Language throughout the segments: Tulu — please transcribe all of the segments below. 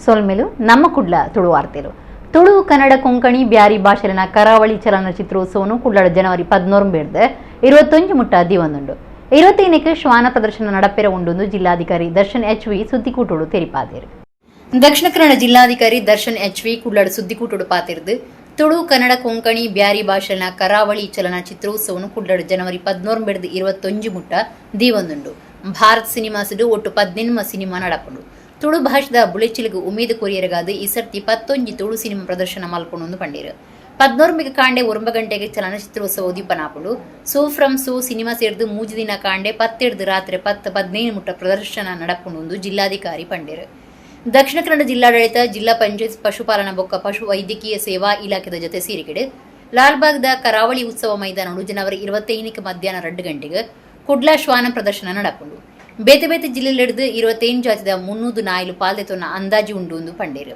ಸೊಲ್ಮೆಲು. ನಮ್ಮ ಕುಡ್ಲ ತುಳು ವಾರ್ತೆಲು. ತುಳು, ಕನ್ನಡ, ಕೊಂಕಣಿ, ಬ್ಯಾರಿ ಭಾಷೆಲಿನ ಕರಾವಳಿ ಚಲನಚಿತ್ರೋತ್ಸವನು ಕುಡ್ಲಡ್ ಜನವರಿ 11ರ್ದು 21 ಮುಟ್ಟ ದೀವೊಂದುಂಡು. 25ಕ್ಕೆ ಶ್ವಾನ ಪ್ರದರ್ಶನ ನಡಪೆರ ಉಂಡು. ಜಿಲ್ಲಾಧಿಕಾರಿ ದರ್ಶನ್ ಎಚ್ ವಿ ಸುದ್ದಿಕೂಟೋಡು ತೆರಿಪಾದೇರು. ದಕ್ಷಿಣ ಕನ್ನಡ ಜಿಲ್ಲಾಧಿಕಾರಿ ದರ್ಶನ್ ಎಚ್ ವಿ ಕುಡ್ಲಡ್ ಸುದ್ದಿಕೂಟೋಡು ಪಾತೆರ್ದು, ತುಳು, ಕನ್ನಡ, ಕೊಂಕಣಿ, ಬ್ಯಾರಿ ಭಾಷೆನ ಕರಾವಳಿ ಚಲನಚಿತ್ರೋತ್ಸವನು ಕುಡ್ಲಡ್ ಜನವರಿ 11ರ್ದು 21 ಮುಟ್ಟ ದೀವೊಂದುಂಡು. ಭಾರತ್ ಸಿನಿಮಾಸ್ಡ್ ಒಟ್ಟು 18 ಸಿನಿಮಾ ನಡಪುಂಡು. ತುಳು ಭಾಷೆದ ಬುಳೆಚಿಲ್ಗ್ ಉಮೇದು ಕೊರಿಯರೆಗಾದ್ ಈ ಸರ್ತಿ 11 ತುಳು ಸಿನಿಮಾ ಪ್ರದರ್ಶನ ಮಲ್ಪುಂಡು ಪಂಡೀರು. 11ಕ್ಕೆ ಕಾಂಡೆ 9 ಗಂಟೆಗೆ ಚಲನಚಿತ್ರೋತ್ಸವ ಉದೀಪನ ಆಪುಂಡು. So from so cinema ಸೇರ್ದು 3 ದಿನ ಕಾಂಡೆ 10ರ್ದು ರಾತ್ರಿ 10:15 ಮುಟ್ಟ ಪ್ರದರ್ಶನ ನಡಪುಂಡು ಜಿಲ್ಲಾಧಿಕಾರಿ ಪಂಡೇರು. ದಕ್ಷಿಣ ಕನ್ನಡ ಜಿಲ್ಲಾಡಳಿತ, ಜಿಲ್ಲಾ ಪಂಚಾಯತ್, ಪಶುಪಾಲನಾ ಬೊಕ್ಕ ಪಶು ವೈದ್ಯಕೀಯ ಸೇವಾ ಇಲಾಖೆದ ಜೊತೆ ಸೇರಿಕೆಡ್ ಲಾಲ್ಬಾಗ್ದ ಕರಾವಳಿ ಉತ್ಸವ ಮೈದಾನಡು ಜನವರಿ 25ಕ್ಕೆ ಮಧ್ಯಾಹ್ನ 2 ಗಂಟೆಗೆ ಕುಡ್ಲ ಶ್ವಾನ ಪ್ರದರ್ಶನ ನಡಪುಂಡು. ಬೇತೆ ಬೇತೆ ಜಿಲ್ಲೆಲೆಡ್ದು 25 ಜಾತಿದ 300 ನಾಯಿಲು ಪಾಲ್ದೆತೊನ್ನ ಅಂದಾಜಿ ಉಂಡು ಎಂದು ಪಂಡೇರು.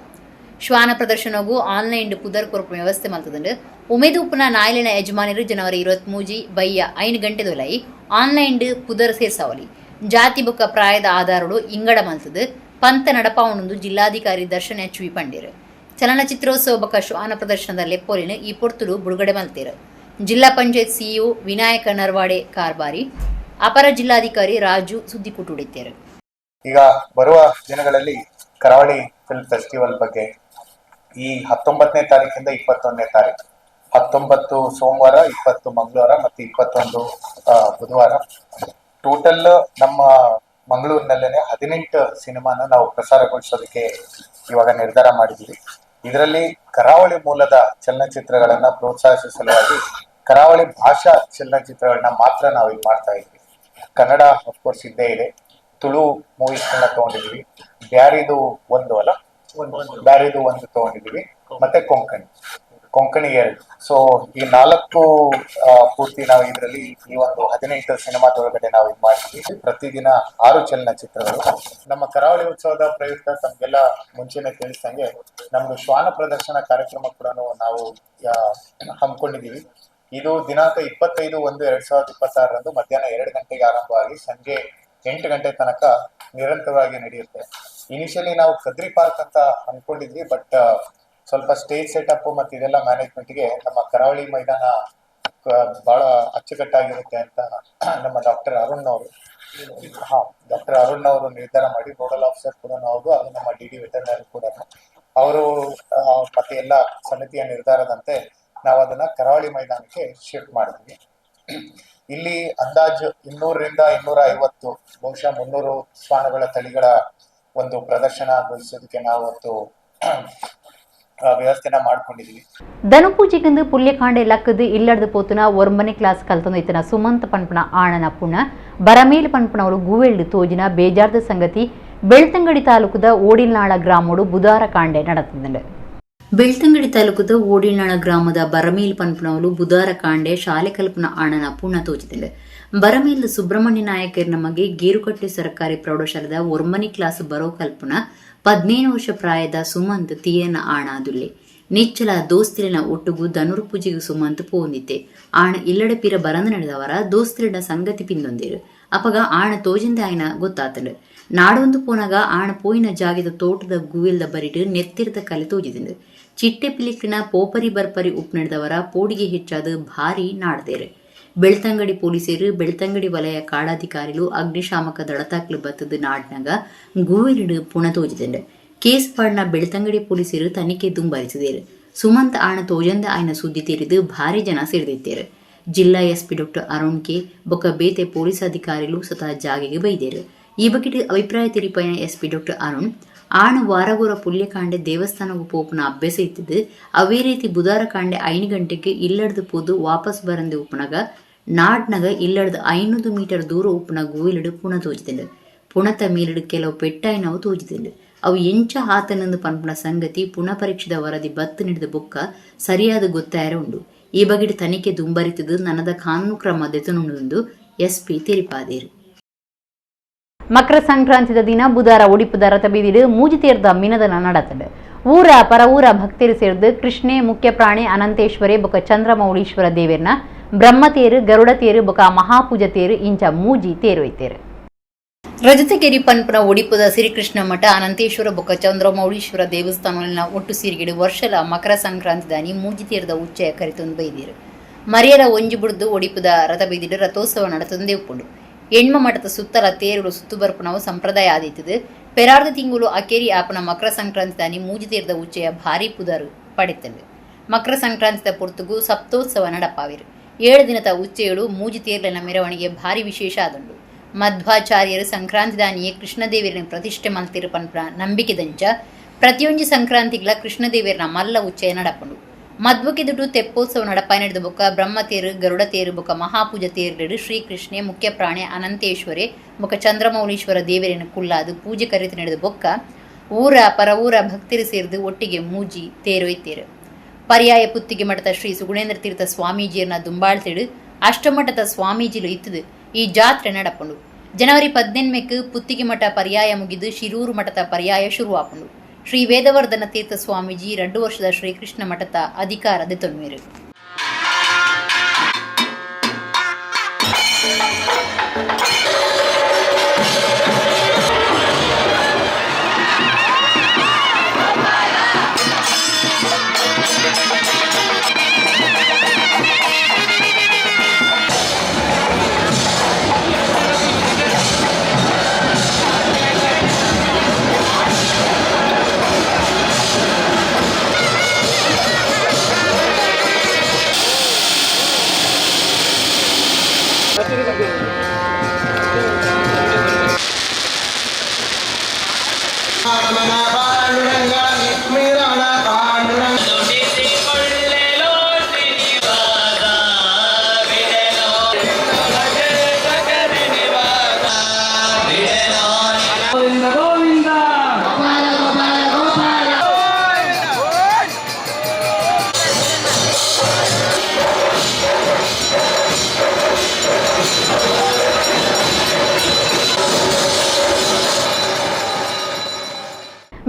ಶ್ವಾನ ಪ್ರದರ್ಶನಗೂ ಆನ್ಲೈನ್ ಪುದರ್ ಕೊರ್ಪುನ ವ್ಯವಸ್ಥೆ ಮಲ್ತದಂಡು. ಉಮೇದು ಉಪ್ಪುನ ನಾಯಿಲಿನ ಯಜಮಾನರು ಜನವರಿ 23 ಬಯ್ಯ 5 ಗಂಟೆದೊಲೈ ಆನ್ಲೈನ್ ಪುದರ್ ಸೇರ್ಸಾವಲಿ. ಜಾತಿ ಬೊಕ್ಕ ಪ್ರಾಯದ ಆಧಾರಡು ಇಂಗಡ ಮಲ್ತದು ಪಂತ ನಡಪಾವಣಂದು ಜಿಲ್ಲಾಧಿಕಾರಿ ದರ್ಶನ್ ಎಚ್ ವಿ ಪಂಡೇರು. ಚಲನಚಿತ್ರೋತ್ಸವ ಬೊಕ್ಕ ಶ್ವಾನ ಪ್ರದರ್ಶನದ ಲೆಪ್ಪೋಲಿನ ಈ ಪೊರ್ತುಡು ಬುಡುಗಡೆ ಮಲ್ತೇರು. ಜಿಲ್ಲಾ ಪಂಚಾಯತ್ ಸಿಇಒ ವಿನಾಯಕ ನರ್ವಾಡೆ ಕಾರ್ಬಾರಿ, ಅಪರ ಜಿಲ್ಲಾಧಿಕಾರಿ ರಾಜು ಸುದ್ದಿಕೂಟುಡಿತ್ತೇರು. ಈಗ ಬರುವ ದಿನಗಳಲ್ಲಿ ಕರಾವಳಿ ಫಿಲ್ಮ್ ಫೆಸ್ಟಿವಲ್ ಬಗ್ಗೆ ಈ 19ನೇ ತಾರೀಕಿಂದ 21ನೇ ತಾರೀಕು, 19 ಸೋಮವಾರ, 20 ಮಂಗಳವಾರ ಮತ್ತು 21 ಬುಧವಾರ, ಟೋಟಲ್ ನಮ್ಮ ಮಂಗಳೂರಿನಲ್ಲೇನೆ 18 ಸಿನಿಮಾನ ನಾವು ಪ್ರಸಾರಗೊಳಿಸೋದಕ್ಕೆ ಇವಾಗ ನಿರ್ಧಾರ ಮಾಡಿದ್ದೀವಿ. ಇದರಲ್ಲಿ ಕರಾವಳಿ ಮೂಲದ ಚಲನಚಿತ್ರಗಳನ್ನ ಪ್ರೋತ್ಸಾಹಿಸುವ ಸಲುವಾಗಿ ಕರಾವಳಿ ಭಾಷಾ ಚಲನಚಿತ್ರಗಳನ್ನ ಮಾತ್ರ ನಾವು ಇದು ಮಾಡ್ತಾ ಇದ್ವಿ. ಕನ್ನಡ ಅಫ್ಕೋರ್ಸ್ ಇದ್ದೇ ಇದೆ. ತುಳು ಮೂವೀಸ್ಗಳನ್ನ ತಗೊಂಡಿದೀವಿ. ಬ್ಯಾರಿದು ಒಂದು ಅಲ್ಲ, ಬ್ಯಾರಿದು ಒಂದು ತಗೊಂಡಿದೀವಿ. ಮತ್ತೆ ಕೊಂಕಣಿ, ಕೊಂಕಣಿ ಎರಡು. ಸೊ ಈ ನಾಲ್ಕು ಪೂರ್ತಿ ನಾವು ಇದರಲ್ಲಿ ಈ ಒಂದು 18 ಸಿನಿಮಾದೊಳಗಡೆ ನಾವು ಇದು ಮಾಡ್ತೀವಿ. ಪ್ರತಿದಿನ ಆರು ಚಲನಚಿತ್ರಗಳು. ನಮ್ಮ ಕರಾವಳಿ ಉತ್ಸವದ ಪ್ರಯುಕ್ತ ತಮ್ಗೆಲ್ಲ ಮುಂಚೆನೆ ತಿಳಿಸ್ದಂಗೆ ನಮ್ದು ಶ್ವಾನ ಪ್ರದರ್ಶನ ಕಾರ್ಯಕ್ರಮ ಕೂಡ ನಾವು ಹಮ್ಮಿಕೊಂಡಿದೀವಿ. ಇದು ದಿನಾಂಕ 25-1-2026ರಂದು ಮಧ್ಯಾಹ್ನ 2 ಗಂಟೆಗೆ ಆರಂಭವಾಗಿ ಸಂಜೆ 8 ಗಂಟೆ ತನಕ ನಿರಂತರವಾಗಿ ನಡೆಯುತ್ತೆ. ಇನಿಷಿಯಲಿ ನಾವು ಕದ್ರಿ ಪಾರ್ಕ್ ಅಂತ ಅನ್ಕೊಂಡಿದ್ವಿ. ಬಟ್ ಸ್ವಲ್ಪ ಸ್ಟೇಜ್ ಸೆಟಪ್ ಮತ್ತು ಇದೆಲ್ಲ ಮ್ಯಾನೇಜ್ಮೆಂಟ್ಗೆ ನಮ್ಮ ಕರಾವಳಿ ಮೈದಾನ ಬಹಳ ಅಚ್ಚುಕಟ್ಟಾಗಿರುತ್ತೆ ಅಂತ ನಮ್ಮ ಡಾಕ್ಟರ್ ಅರುಣ್ ಅವರು, ಹಾ, ಡಾಕ್ಟರ್ ಅರುಣ್ ಅವರು ನಿರ್ಧಾರ ಮಾಡಿ, ನೋಡಲ್ ಆಫೀಸರ್ ಕೂಡ ಹೌದು, ಅದು ನಮ್ಮ D D veterinary ಕೂಡ ಅವರು, ಮತ್ತೆ ಎಲ್ಲ ಸಮಿತಿಯ ನಿರ್ಧಾರದಂತೆ ನಾವು ಅದನ್ನ ಕರಾವಳಿ ಮೈದಾನಕ್ಕೆ ಶಿಫ್ಟ್ ಮಾಡಿದ್ವಿ. ಇಲ್ಲಿ ಅಂದಾಜು 200ರಿಂದ 250, ಬಹುಶಃ 300 ಶ್ವಾನಗಳ ತಳಿಗಳ ಒಂದು ಪ್ರದರ್ಶನಗೊಳಿಸೋದಕ್ಕೆ ನಾವು ಒಂದು ವ್ಯವಸ್ಥೆನ ಮಾಡ್ಕೊಂಡಿದೀವಿ. ಧನುಪೂಜೆಗೆಂದು ಪುಲ್ಯಕಾಂಡೆ ಲಕ್ಕದು ಇಲ್ಲಡ್ದು ಪೋತುನ 9ನೇ ಕ್ಲಾಸ್ ಕಲ್ತೊಂದು ಇತ್ತನ ಸುಮಂತ್ ಪನ್ಪುನ ಆಣನ ಪುಣ ಬರಮೇಲು ಪನ್ಪುನವರು ಗೂವೆಲ್ಡು ತೋಜಿನ ಬೇಜಾರ್ದ ಸಂಗತಿ ಬೆಳ್ತಂಗಡಿ ತಾಲೂಕುದ ಓಡಿಲ್ನಾಳ ಗ್ರಾಮೋಡು ಬುಧಾರ ಕಾಂಡೆ ನಡತದಂಡು. ಬೆಳ್ತಂಗಡಿ ತಾಲೂಕುದ ಓಡಿಲ್ನಾಳ ಗ್ರಾಮದ ಬರಮೇಲ್ ಪನ್ಪುನವಲು ಬುಧಾರ ಕಾಂಡೆ ಶಾಲೆ ಕಲ್ಪನ ಆಣನ ಪುಣ ತೋಜಿದಂಡು. ಬರಮೇಲ್ ಸುಬ್ರಹ್ಮಣ್ಯ ನಾಯಕರ್ ನಮಗೆ ಗೇರುಕಟ್ಟೆ ಸರ್ಕಾರಿ ಪ್ರೌಢಶಾಲೆದ 9ನೇ ಕ್ಲಾಸ್ ಬರೋ ಕಲ್ಪನ 15 ವರ್ಷ ಪ್ರಾಯದ ಸುಮಂತ್ ತಿಯನ ಆಣಾದುಲ್ಲೆ. ನಿಚ್ಚಲ ದೋಸ್ತಿಲಿನ ಒಟ್ಟುಗು ಧನುರ್ ಪೂಜೆಗೆ ಸುಮಂತ್ ಪೋಂದಿತ್ತೆ. ಆಣ ಇಲ್ಲಡೆ ಪಿರ ಬರಂದ ನಡೆದವರ ದೋಸ್ತಿಲಿನ ಸಂಗತಿ ಪಿಂದೊಂದಿರು. ಅಪಗ ಆಣ ತೋಜಿಂದ ಆಯ್ನ ಗೊತ್ತಾತಂಡು. ನಾಡೊಂದು ಪೋನಾಗ ಆಣ ಪೋಯಿನ ಜಾಗಿದ ತೋಟದ ಗುವೆಲ್ದ ಬರಿಟು ನೆತ್ತಿರದ ಕಲೆ ತೋಜಿದಿಂಡು. ಚಿಟ್ಟೆ ಪಿಲಿಕ್ಲಿನ ಪೋಪರಿ ಬರ್ಪರಿ ಉಪ್ನೆಡ್ದವರ ಪೋಡಿಗೆ ಹೆಚ್ಚಾದ ಭಾರಿ ನಾಡ್ದೇರು. ಬೆಳ್ತಂಗಡಿ ಪೊಲೀಸರು, ಬೆಳ್ತಂಗಡಿ ವಲಯ ಕಾಡಾಧಿಕಾರಿಲು, ಅಗ್ನಿಶಾಮಕ ದಳತಾಕ್ಲು ಬತ್ತದ ನಾಡ್ನಾಗ ಗೂವೆಲಿಡು ಪುಣ ತೋಜಿದಂಡು. ಕೇಸ್ ಪಾಡ್ನ ಬೆಳ್ತಂಗಡಿ ಪೊಲೀಸರು ತನಿಖೆ ದುಂಬರಿಸಿದರು. ಸುಮಂತ್ ಆಣ ತೋಜಂದ ಆಯ್ನ ಸುದ್ದಿ ತೆರೆದು ಭಾರಿ ಜನ ಸೇರಿದಿತ್ತೇರು. ಜಿಲ್ಲಾ SP doctor Arun K ಬೊಕ್ಕ ಬೇತೆ ಪೊಲೀಸ್ ಅಧಿಕಾರಿಲು ಸತ ಜಾಗೆಗೆ ಬೈದೇರು. ಈ ಬಗ್ಗೆ ಅಭಿಪ್ರಾಯ ತೆರಿಪಾಯಿನ ಎಸ್ಪಿ ಡಾಕ್ಟರ್ ಅರುಣ್, ಆಣು ವಾರಗೋರ ಪುಲ್ಯಕಾಂಡೆ ದೇವಸ್ಥಾನಗೂ ಪೋಪುನ ಅಭ್ಯಾಸ ಇತ್ತಿದ್ದು, ಅವೇ ರೀತಿ ಬುಧಾರ ಕಾಂಡೆ 5 ಗಂಟೆಗೆ ಇಲ್ಲಡ್ದು ಪೋದು ವಾಪಸ್ ಬರಂದೆ ಉಪ್ಪುನಗ ನಾಡ್ನಗ ಇಲ್ಲಡ್ದು 500 ಮೀಟರ್ ದೂರ ಉಪ್ಪುನ ಗೂವಿಲಡು ಪುಣ ತೋಜಿದಿಂಡು. ಪುಣತ ಮೇಲಿಡು ಕೆಲವು ಪೆಟ್ಟಾಯಿನವು ತೋಜಿದಿಂಡು. ಅವು ಎಂಚ ಆತನಂದು ಪನ್ಪುನ ಸಂಗತಿ ಪುಣ ಪರೀಕ್ಷೆದ ವರದಿ ಬತ್ತು ನೀಡಿದ ಬೊಕ್ಕ ಸರಿಯಾದ ಗೊತ್ತಾಯರ ಉಂಡು. ಈ ಬಗೆಟ್ ತನಿಖೆ ದುಂಬರಿತದು ನನದ ಕಾನೂನು ಕ್ರಮ ದೆತೊನುಂಡು ಎಸ್ಪಿ ತೆರಿಪಾದೇರು. ಮಕರ ಸಂಕ್ರಾಂತಿದ ದಿನ ಬುಧಾರ ಒಡಿಪುದ ರಥಬೀದಿಡು ಮೂಜಿ ತೇರ್ದ ಮಿನದನ ನಡತಂಡು. ಊರ ಪರ ಊರ ಭಕ್ತರು ಸೇರ್ದು ಕೃಷ್ಣೆ, ಮುಖ್ಯ ಪ್ರಾಣಿ ಅನಂತೇಶ್ವರಿ ಬೊಕ ಚಂದ್ರಮೌಳೀಶ್ವರ ದೇವೆರ್ನ ಬ್ರಹ್ಮ ತೇರು, ಗರುಡ ತೇರು ಬೊಕ ಮಹಾಪೂಜ ತೇರು ಇಂಚ ಮೂಜಿ ತೇರು ಐತೇರು. Rajatagiri ಪನ್ಪುನ ಒಡಿಪುದ ಶ್ರೀಕೃಷ್ಣ ಮಠ ಅನಂತೇಶ್ವರ ಬೊಕ್ಕ ಚಂದ್ರಮೌಳೀಶ್ವರ ದೇವಸ್ಥಾನದ ಒಟ್ಟು ಸೀರ್ಗಿಡು ವರ್ಷಲ ಮಕರ ಸಂಕ್ರಾಂತಿದಾನಿ ಮೂಜಿ ತೀರದ ಉಚ್ಚಯ ಕರಿತೊಂದು ಬೈದಿರು. ಮರಿಯಲ ಒಂಜಿ ಬುಡ್ದು ಒಡಿಪುದ ರಥ ಬೀದಿಡು ರಥೋತ್ಸವ ನಡತೊಂದೇ ಉಪ್ಪುಂಡು. ಎಣ್ಮ ಮಠದ ಸುತ್ತಲ ತೇರುಳು ಸುತ್ತು ಬರ್ಪುನವು ಸಂಪ್ರದಾಯ ಆದಿತ್ತದು. ಪೆರಾರ್ದ ತಿಂಗಳು ಅಕೇರಿ ಆಪನ ಮಕರ ಸಂಕ್ರಾಂತಿದಾನಿ ಮೂಜಿ ತೀರದ ಉಚ್ಚಯ ಭಾರಿ ಪುದರು ಪಡೆತಂಡು. ಮಕರ ಸಂಕ್ರಾಂತಿದ ಪೊರ್ತುಗು ಸಪ್ತೋತ್ಸವ ನಡಪಾವಿರು. 7 ದಿನದ ಉಚ್ಚೆಯಳು ಮೂಜಿ ತೇರ್ಲೆನ ಮೆರವಣಿಗೆ ಭಾರಿ ವಿಶೇಷ ಆದುಂಡು. ಮಧ್ವಾಚಾರ್ಯರು ಸಂಕ್ರಾಂತಿದಾನಿಯೇ ಕೃಷ್ಣದೇವರನ್ನ ಪ್ರತಿಷ್ಠೆ ಮಲ್ತಿರು ಪನ್ಪುನ ನಂಬಿಕೆದಂಚ ಪ್ರತಿಯೊಂಜಿ ಸಂಕ್ರಾಂತಿಗಳ ಕೃಷ್ಣದೇವರನ ಮಲ್ಲ ಉಚ್ಚಯ ನಡಪುಂಡು. ಮಧ್ವಕೆದುಟು ತೆಪ್ಪೋತ್ಸವ ನಡಪಾಯ ನಡೆದ ಬೊಕ್ಕ ಬ್ರಹ್ಮತೇರು, ಗರುಡ ತೇರು ಬೊಕ್ಕ ಮಹಾಪೂಜಾ ತೇರುಡು ಶ್ರೀಕೃಷ್ಣೆ ಮುಖ್ಯ ಪ್ರಾಣೆ ಅನಂತೇಶ್ವರೆ ಬೊಕ್ಕ ಚಂದ್ರಮೌಳೀಶ್ವರ ದೇವರನ್ನು ಕುಲ್ಲಾದು ಪೂಜೆ ಕರೆತು ನಡೆದ ಬೊಕ್ಕ ಊರ ಪರವೂರ ಭಕ್ತರು ಸೇರಿದು ಒಟ್ಟಿಗೆ ಮೂಜಿ ತೇರೊಯ್ತೇರು. ಪರ್ಯಾಯ ಪುತ್ತಿಗೆ ಮಠದ ಶ್ರೀ ಸುಗುಣೇಂದ್ರ ತೀರ್ಥ ಸ್ವಾಮೀಜಿಯನ್ನ ದುಂಬಾಳ್ತಿಡು ಅಷ್ಟಮಠದ ಸ್ವಾಮೀಜಿಲು ಇತ್ತದು ಈ ಜಾತ್ರೆ ನಡಪುಂಡು. ಜನವರಿ 18ಕ್ಕೆ ಪುತ್ತಿಗೆ ಮಠ ಪರ್ಯಾಯ ಮುಗಿದು ಶಿರೂರು ಮಠದ ಪರ್ಯಾಯ ಶುರುವಾಪುಂಡು. ಶ್ರೀ ವೇದವರ್ಧನ ತೀರ್ಥ ಸ್ವಾಮೀಜಿ 2 ವರ್ಷದ ಶ್ರೀಕೃಷ್ಣ ಮಠದ ಅಧಿಕಾರದ ತೊನ್ಮೇರು.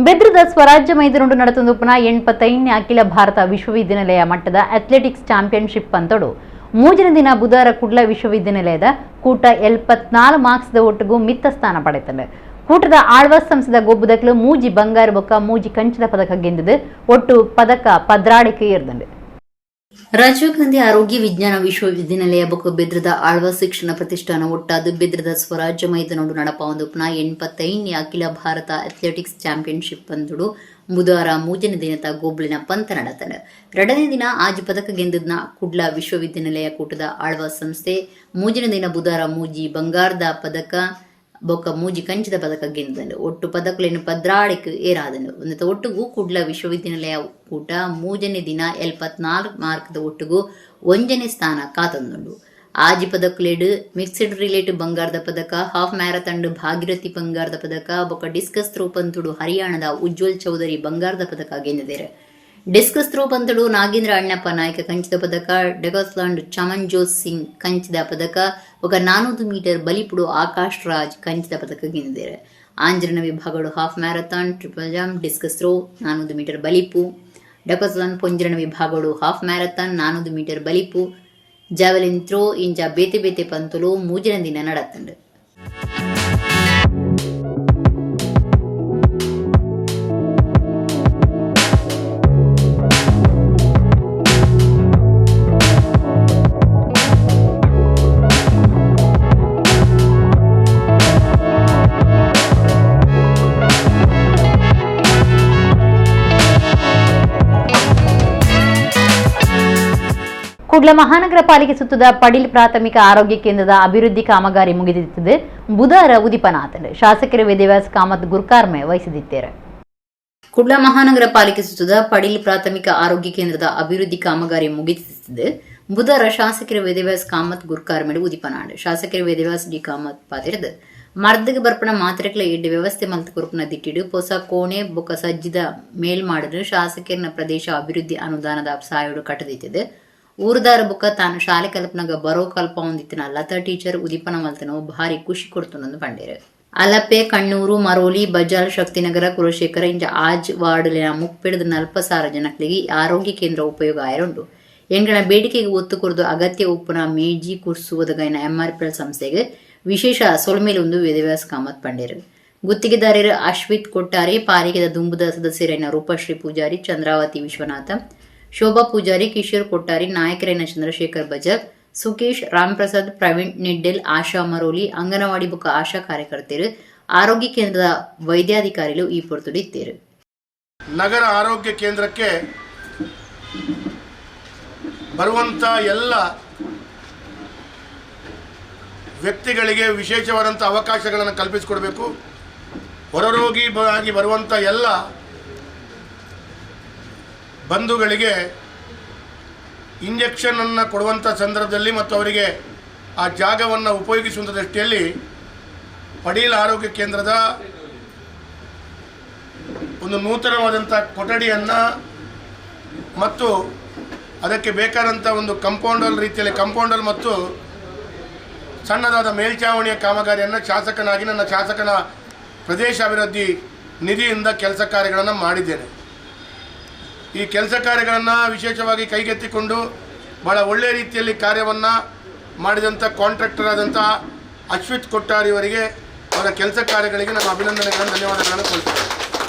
ಬೆದ್ರದ ಸ್ವರಾಜ್ಯ ಮೈದಾನಡು ನಡೆತೊಂದು ಪುನಃ 85ನೇ ಅಖಿಲ ಭಾರತ ವಿಶ್ವವಿದ್ಯಾನಿಲಯ ಮಟ್ಟದ ಅಥ್ಲೆಟಿಕ್ಸ್ ಚಾಂಪಿಯನ್ಶಿಪ್ ಅಂತೋಡು 3ನೇ ದಿನ ಬುಧವಾರ ಕುಡ್ಲ ವಿಶ್ವವಿದ್ಯಾನಿಲಯದ ಕೂಟ 74 ಮಾರ್ಕ್ಸ್ದ ಒಟ್ಟಿಗೂ ಮಿತ್ತ ಸ್ಥಾನ ಪಡೆತಂಡು. ಕೂಟದ ಆಳ್ವಾಸ್ ಸಂಸ್ಥೆದ ಗೊಬ್ಬುದಕ್ಲು 3 ಬಂಗಾರ ಬೊಕ್ಕ 3 ಕಂಚಿನ ಪದಕ ಗೆಂದಿದ್ದು ಒಟ್ಟು ಪದಕ 12ಕ್ಕೆ ಏರ್ದಂಡು. ರಾಜೀವ್ ಗಾಂಧಿ ಆರೋಗ್ಯ ವಿಜ್ಞಾನ ವಿಶ್ವವಿದ್ಯಾನಿಲಯ ಬೊಕ್ಕ ಬೆದ್ರದ ಆಳ್ವಾ ಶಿಕ್ಷಣ ಪ್ರತಿಷ್ಠಾನ ಒಟ್ಟಾದ ಬೆದ್ರದ ಸ್ವರಾಜ್ಯ ಮೈದಾನಡು ನಡಪ ಪುನಃ 85ನೇ ಅಖಿಲ ಭಾರತ ಅಥ್ಲೆಟಿಕ್ಸ್ ಚಾಂಪಿಯನ್ಶಿಪ್ ಪಂದ್ಯಡು ಬುಧವಾರ 3ನೇ ದಿನದ ಗೋಬ್ಲಿನ ಪಂಥ ನಡತನ. 2ನೇ ದಿನ ಆಜ್ ಪದಕ ಗೆಂದದ್ನ ಕುಡ್ಲ ವಿಶ್ವವಿದ್ಯಾನಿಲಯ ಕೂಟದ ಆಳ್ವಾ ಸಂಸ್ಥೆ 3ನೇ ದಿನ ಬುಧವಾರ 3 ಬಂಗಾರದ ಪದಕ ಬೊಕ್ಕ 3 ಕಂಚಿದ ಪದಕ ಗೆಂದನು. ಒಟ್ಟು ಪದಕಗಳನ್ನು 14ಕ್ಕೆ ಏರಾದನು. ಒಂದು ಒಟ್ಟುಗೂ ಕುಡ್ಲ ವಿಶ್ವವಿದ್ಯಾನಿಲಯ ಕೂಟ 3ನೇ ದಿನ 74 ಮಾರ್ಕ್ದ ಒಟ್ಟುಗೂ 1ನೇ ಸ್ಥಾನ ಕಾತಂದುಂಡು. ಆಜಿ ಪದಕಲೇಡು ಮಿಕ್ಸ್ಡ್ ರಿಲೇಟ್ ಬಂಗಾರದ ಪದಕ, ಹಾಫ್ ಮ್ಯಾರಥಾನ್ ಭಾಗೀರಥಿ ಬಂಗಾರದ ಪದಕ, ಬೊಕ್ಕ ಡಿಸ್ಕಸ್ ಥ್ರೋ ಪಂತುಡು ಹರಿಯಾಣದ ಉಜ್ವಲ್ ಚೌಧರಿ ಬಂಗಾರದ ಪದಕ ಗೆಂದಿದ್ದಾರೆ. ಡಿಸ್ಕಸ್ ಥ್ರೋ ಪಂತುಡು ನಾಗೇಂದ್ರ ಅಣ್ಣಪ್ಪ ನಾಯಕ ಕಂಚಿದ ಪದಕ, ಡೆಕಾಥ್ಲಾನ್ ಚಮನ್ಜೋತ್ ಸಿಂಗ್ ಕಂಚಿದ ಪದಕ, ఒక 400 ಮೀಟರ್ ಬಲಿಪುಡು ಆಕಾಶ್ ರಾಜ್ ಕಂಚಿದ ಪದಕ ಗೆದ್ದಿದ್ದಾರೆ. ಆಂಜರನ ವಿಭಾಗಗಳು half marathon, triple jump, discus throw, 400 metre ಬಲಿಪು, decathlon ಪೊಂಜರನ ವಿಭಾಗಗಳು half marathon, 400 metre ಬಲಿಪು, javelin throw ಇಂಜ ಬೇತೆ ಬೇತೆ ಪಂತುಲು 3ನೇ ದಿನ ನಡತ್ತಂಡು. ಕುಡ್ಲ ಮಹಾನಗರ ಪಾಲಿಕೆ ಸುತ್ತದ ಪಡಿಲ್ ಪ್ರಾಥಮಿಕ ಆರೋಗ್ಯ ಕೇಂದ್ರದ ಅಭಿವೃದ್ಧಿ ಕಾಮಗಾರಿ ಮುಗಿದಿತ್ತದೆ. ಬುಧವಾರ ಉದಿಪನಾತಂಡು ಶಾಸಕರು ವೇದವ್ಯಾಸ್ ಕಾಮತ್ ಗುರ್ಕಾರ್ಮೆ ವಹಿಸಿದಿದ್ದಾರೆ. ಕುಡ್ಲ ಮಹಾನಗರ ಪಾಲಿಕೆ ಸುತ್ತದ ಪಡಿಲ್ ಪ್ರಾಥಮಿಕ ಆರೋಗ್ಯ ಕೇಂದ್ರದ ಅಭಿವೃದ್ಧಿ ಕಾಮಗಾರಿ ಮುಗಿದಿತ್ತದೆ. ಬುಧವಾರ ಶಾಸಕರು ವೇದವ್ಯಾಸ್ ಕಾಮತ್ ಗುರ್ಕಾರ್ಮೆಡು ಉದಿಪನಾಡು. ಶಾಸಕರು ವೇದವ್ಯಾಸ್ ಡಿ ಕಾಮತ್ ಪಾತಿರದು ಮರ್ದಗ ಬರ್ಪಣ ಮಾತ್ರೆಗಳ ಎಡ್ಡೆ ವ್ಯವಸ್ಥೆ ಮಲ್ತ ಕೊರಪುನ ದಿಟ್ಟಿಡು ಪೊಸ ಕೋಣೆ ಬೊಕ ಸಜ್ಜಿದ ಮೇಲ್ಮಾಡಲು ಶಾಸಕರನ ಪ್ರದೇಶ ಅಭಿವೃದ್ಧಿ ಅನುದಾನದ ಸಹಾಯಡು ಕಟ್ಟದಿತ್ತದೆ. ಊರುದಾರ ಬುಕ್ಕ ತಾನು ಶಾಲೆ ಕಲ್ಪನಾಗ ಬರೋ ಕಲ್ಪ ಹೊಂದಿತ್ತಿನ ಲತಾ ಟೀಚರ್ ಉದಿಪನ ಮಲ್ತನವು ಭಾರಿ ಖುಷಿ ಕೊಡ್ತುನಂದು ಪಂಡೇರು. ಅಲಪೆ, ಕಣ್ಣೂರು, ಮರೋಲಿ, ಬಜಾಲ್, ಶಕ್ತಿನಗರ, ಕುಲಶೇಖರ ಇಂಜ ಆಜ್ ವಾರ್ಡ್ಲಿನ 30,000 ಜನಗಳಿಗೆ ಆರೋಗ್ಯ ಕೇಂದ್ರ ಉಪಯೋಗ ಆಯರುಂಡು. ಎಂಗಣ ಬೇಡಿಕೆಗೆ ಒತ್ತು ಕೊರದು ಅಗತ್ಯ ಉಪ್ಪುನ ಮೇಜಿ ಕುರ್ಸು ಒದಗೈನ ಎಂಆರ್ಪಿಎಲ್ ಸಂಸ್ಥೆಗೆ ವಿಶೇಷ ಸೊಲ್ಮೆಲೊಂದು ವೇದವ್ಯಾಸ ಕಾಮತ್ ಪಂಡೇರು. ಗುತ್ತಿಗೆದಾರರು ಅಶ್ವಿತ್ ಕೊಟ್ಟಾರೆ, ಪಾಲಿಕೆದ ದುಂಬುದ ಸದಸ್ಯರೈನ ರೂಪಶ್ರೀ ಪೂಜಾರಿ, ಚಂದ್ರಾವತಿ ವಿಶ್ವನಾಥ, ಶೋಭಾ ಪೂಜಾರಿ, ಕಿಶೋರ್ ಕೊಟ್ಟಾರಿ, ನಾಯಕರೈನ ಚಂದ್ರಶೇಖರ್ ಬಜಾರ್, ಸುಕೇಶ್, ರಾಮ್ಪ್ರಸಾದ್, ಪ್ರವೀಣ್ ನಿಡ್ಡೆಲ್, ಆಶಾ ಮರೋಲಿ, ಅಂಗನವಾಡಿ ಬುಕ್ಕ ಆಶಾ ಕಾರ್ಯಕರ್ತರು, ಆರೋಗ್ಯ ಕೇಂದ್ರದ ವೈದ್ಯಾಧಿಕಾರಿಗಳು ಈ ಪೊರ್ತುಡು. ನಗರ ಆರೋಗ್ಯ ಕೇಂದ್ರಕ್ಕೆ ಬರುವಂಥ ಎಲ್ಲ ವ್ಯಕ್ತಿಗಳಿಗೆ ವಿಶೇಷವಾದಂಥ ಅವಕಾಶಗಳನ್ನು ಕಲ್ಪಿಸಿಕೊಡಬೇಕು. ಹೊರರೋಗಿ ಆಗಿ ಬರುವಂಥ ಎಲ್ಲ ಬಂಧುಗಳಿಗೆ ಇಂಜೆಕ್ಷನನ್ನು ಕೊಡುವಂಥ ಸಂದರ್ಭದಲ್ಲಿ ಮತ್ತು ಅವರಿಗೆ ಆ ಜಾಗವನ್ನು ಉಪಯೋಗಿಸುವಂಥ ದೃಷ್ಟಿಯಲ್ಲಿ ಪಡೀಲ್ ಆರೋಗ್ಯ ಕೇಂದ್ರದ ಒಂದು ನೂತನವಾದಂಥ ಕೊಠಡಿಯನ್ನು ಮತ್ತು ಅದಕ್ಕೆ ಬೇಕಾದಂಥ ಒಂದು ಕಂಪೌಂಡಲ್ ರೀತಿಯಲ್ಲಿ ಕಂಪೌಂಡಲ್ ಮತ್ತು ಸಣ್ಣದಾದ ಮೇಲ್ಛಾವಣಿಯ ಕಾಮಗಾರಿಯನ್ನು ಶಾಸಕನಾಗಿ ನನ್ನ ಶಾಸಕನ ಪ್ರದೇಶ ಅಭಿವೃದ್ಧಿ ನಿಧಿಯಿಂದ ಕೆಲಸ ಕಾರ್ಯಗಳನ್ನು ಮಾಡಿದ್ದೇನೆ. ಈ ಕೆಲಸ ಕಾರ್ಯಗಳನ್ನು ವಿಶೇಷವಾಗಿ ಕೈಗೆತ್ತಿಕೊಂಡು ಭಾಳ ಒಳ್ಳೆಯ ರೀತಿಯಲ್ಲಿ ಕಾರ್ಯವನ್ನು ಮಾಡಿದಂಥ ಕಾಂಟ್ರಾಕ್ಟರ್ ಆದಂಥ ಅಶ್ವಿತ್ ಕೊಟ್ಟಾರಿಯವರಿಗೆ ಅವರ ಕೆಲಸ ಕಾರ್ಯಗಳಿಗೆ ನಾನು ಅಭಿನಂದನೆಗಳನ್ನು, ಧನ್ಯವಾದಗಳನ್ನು ಕೊಡ್ತೇನೆ.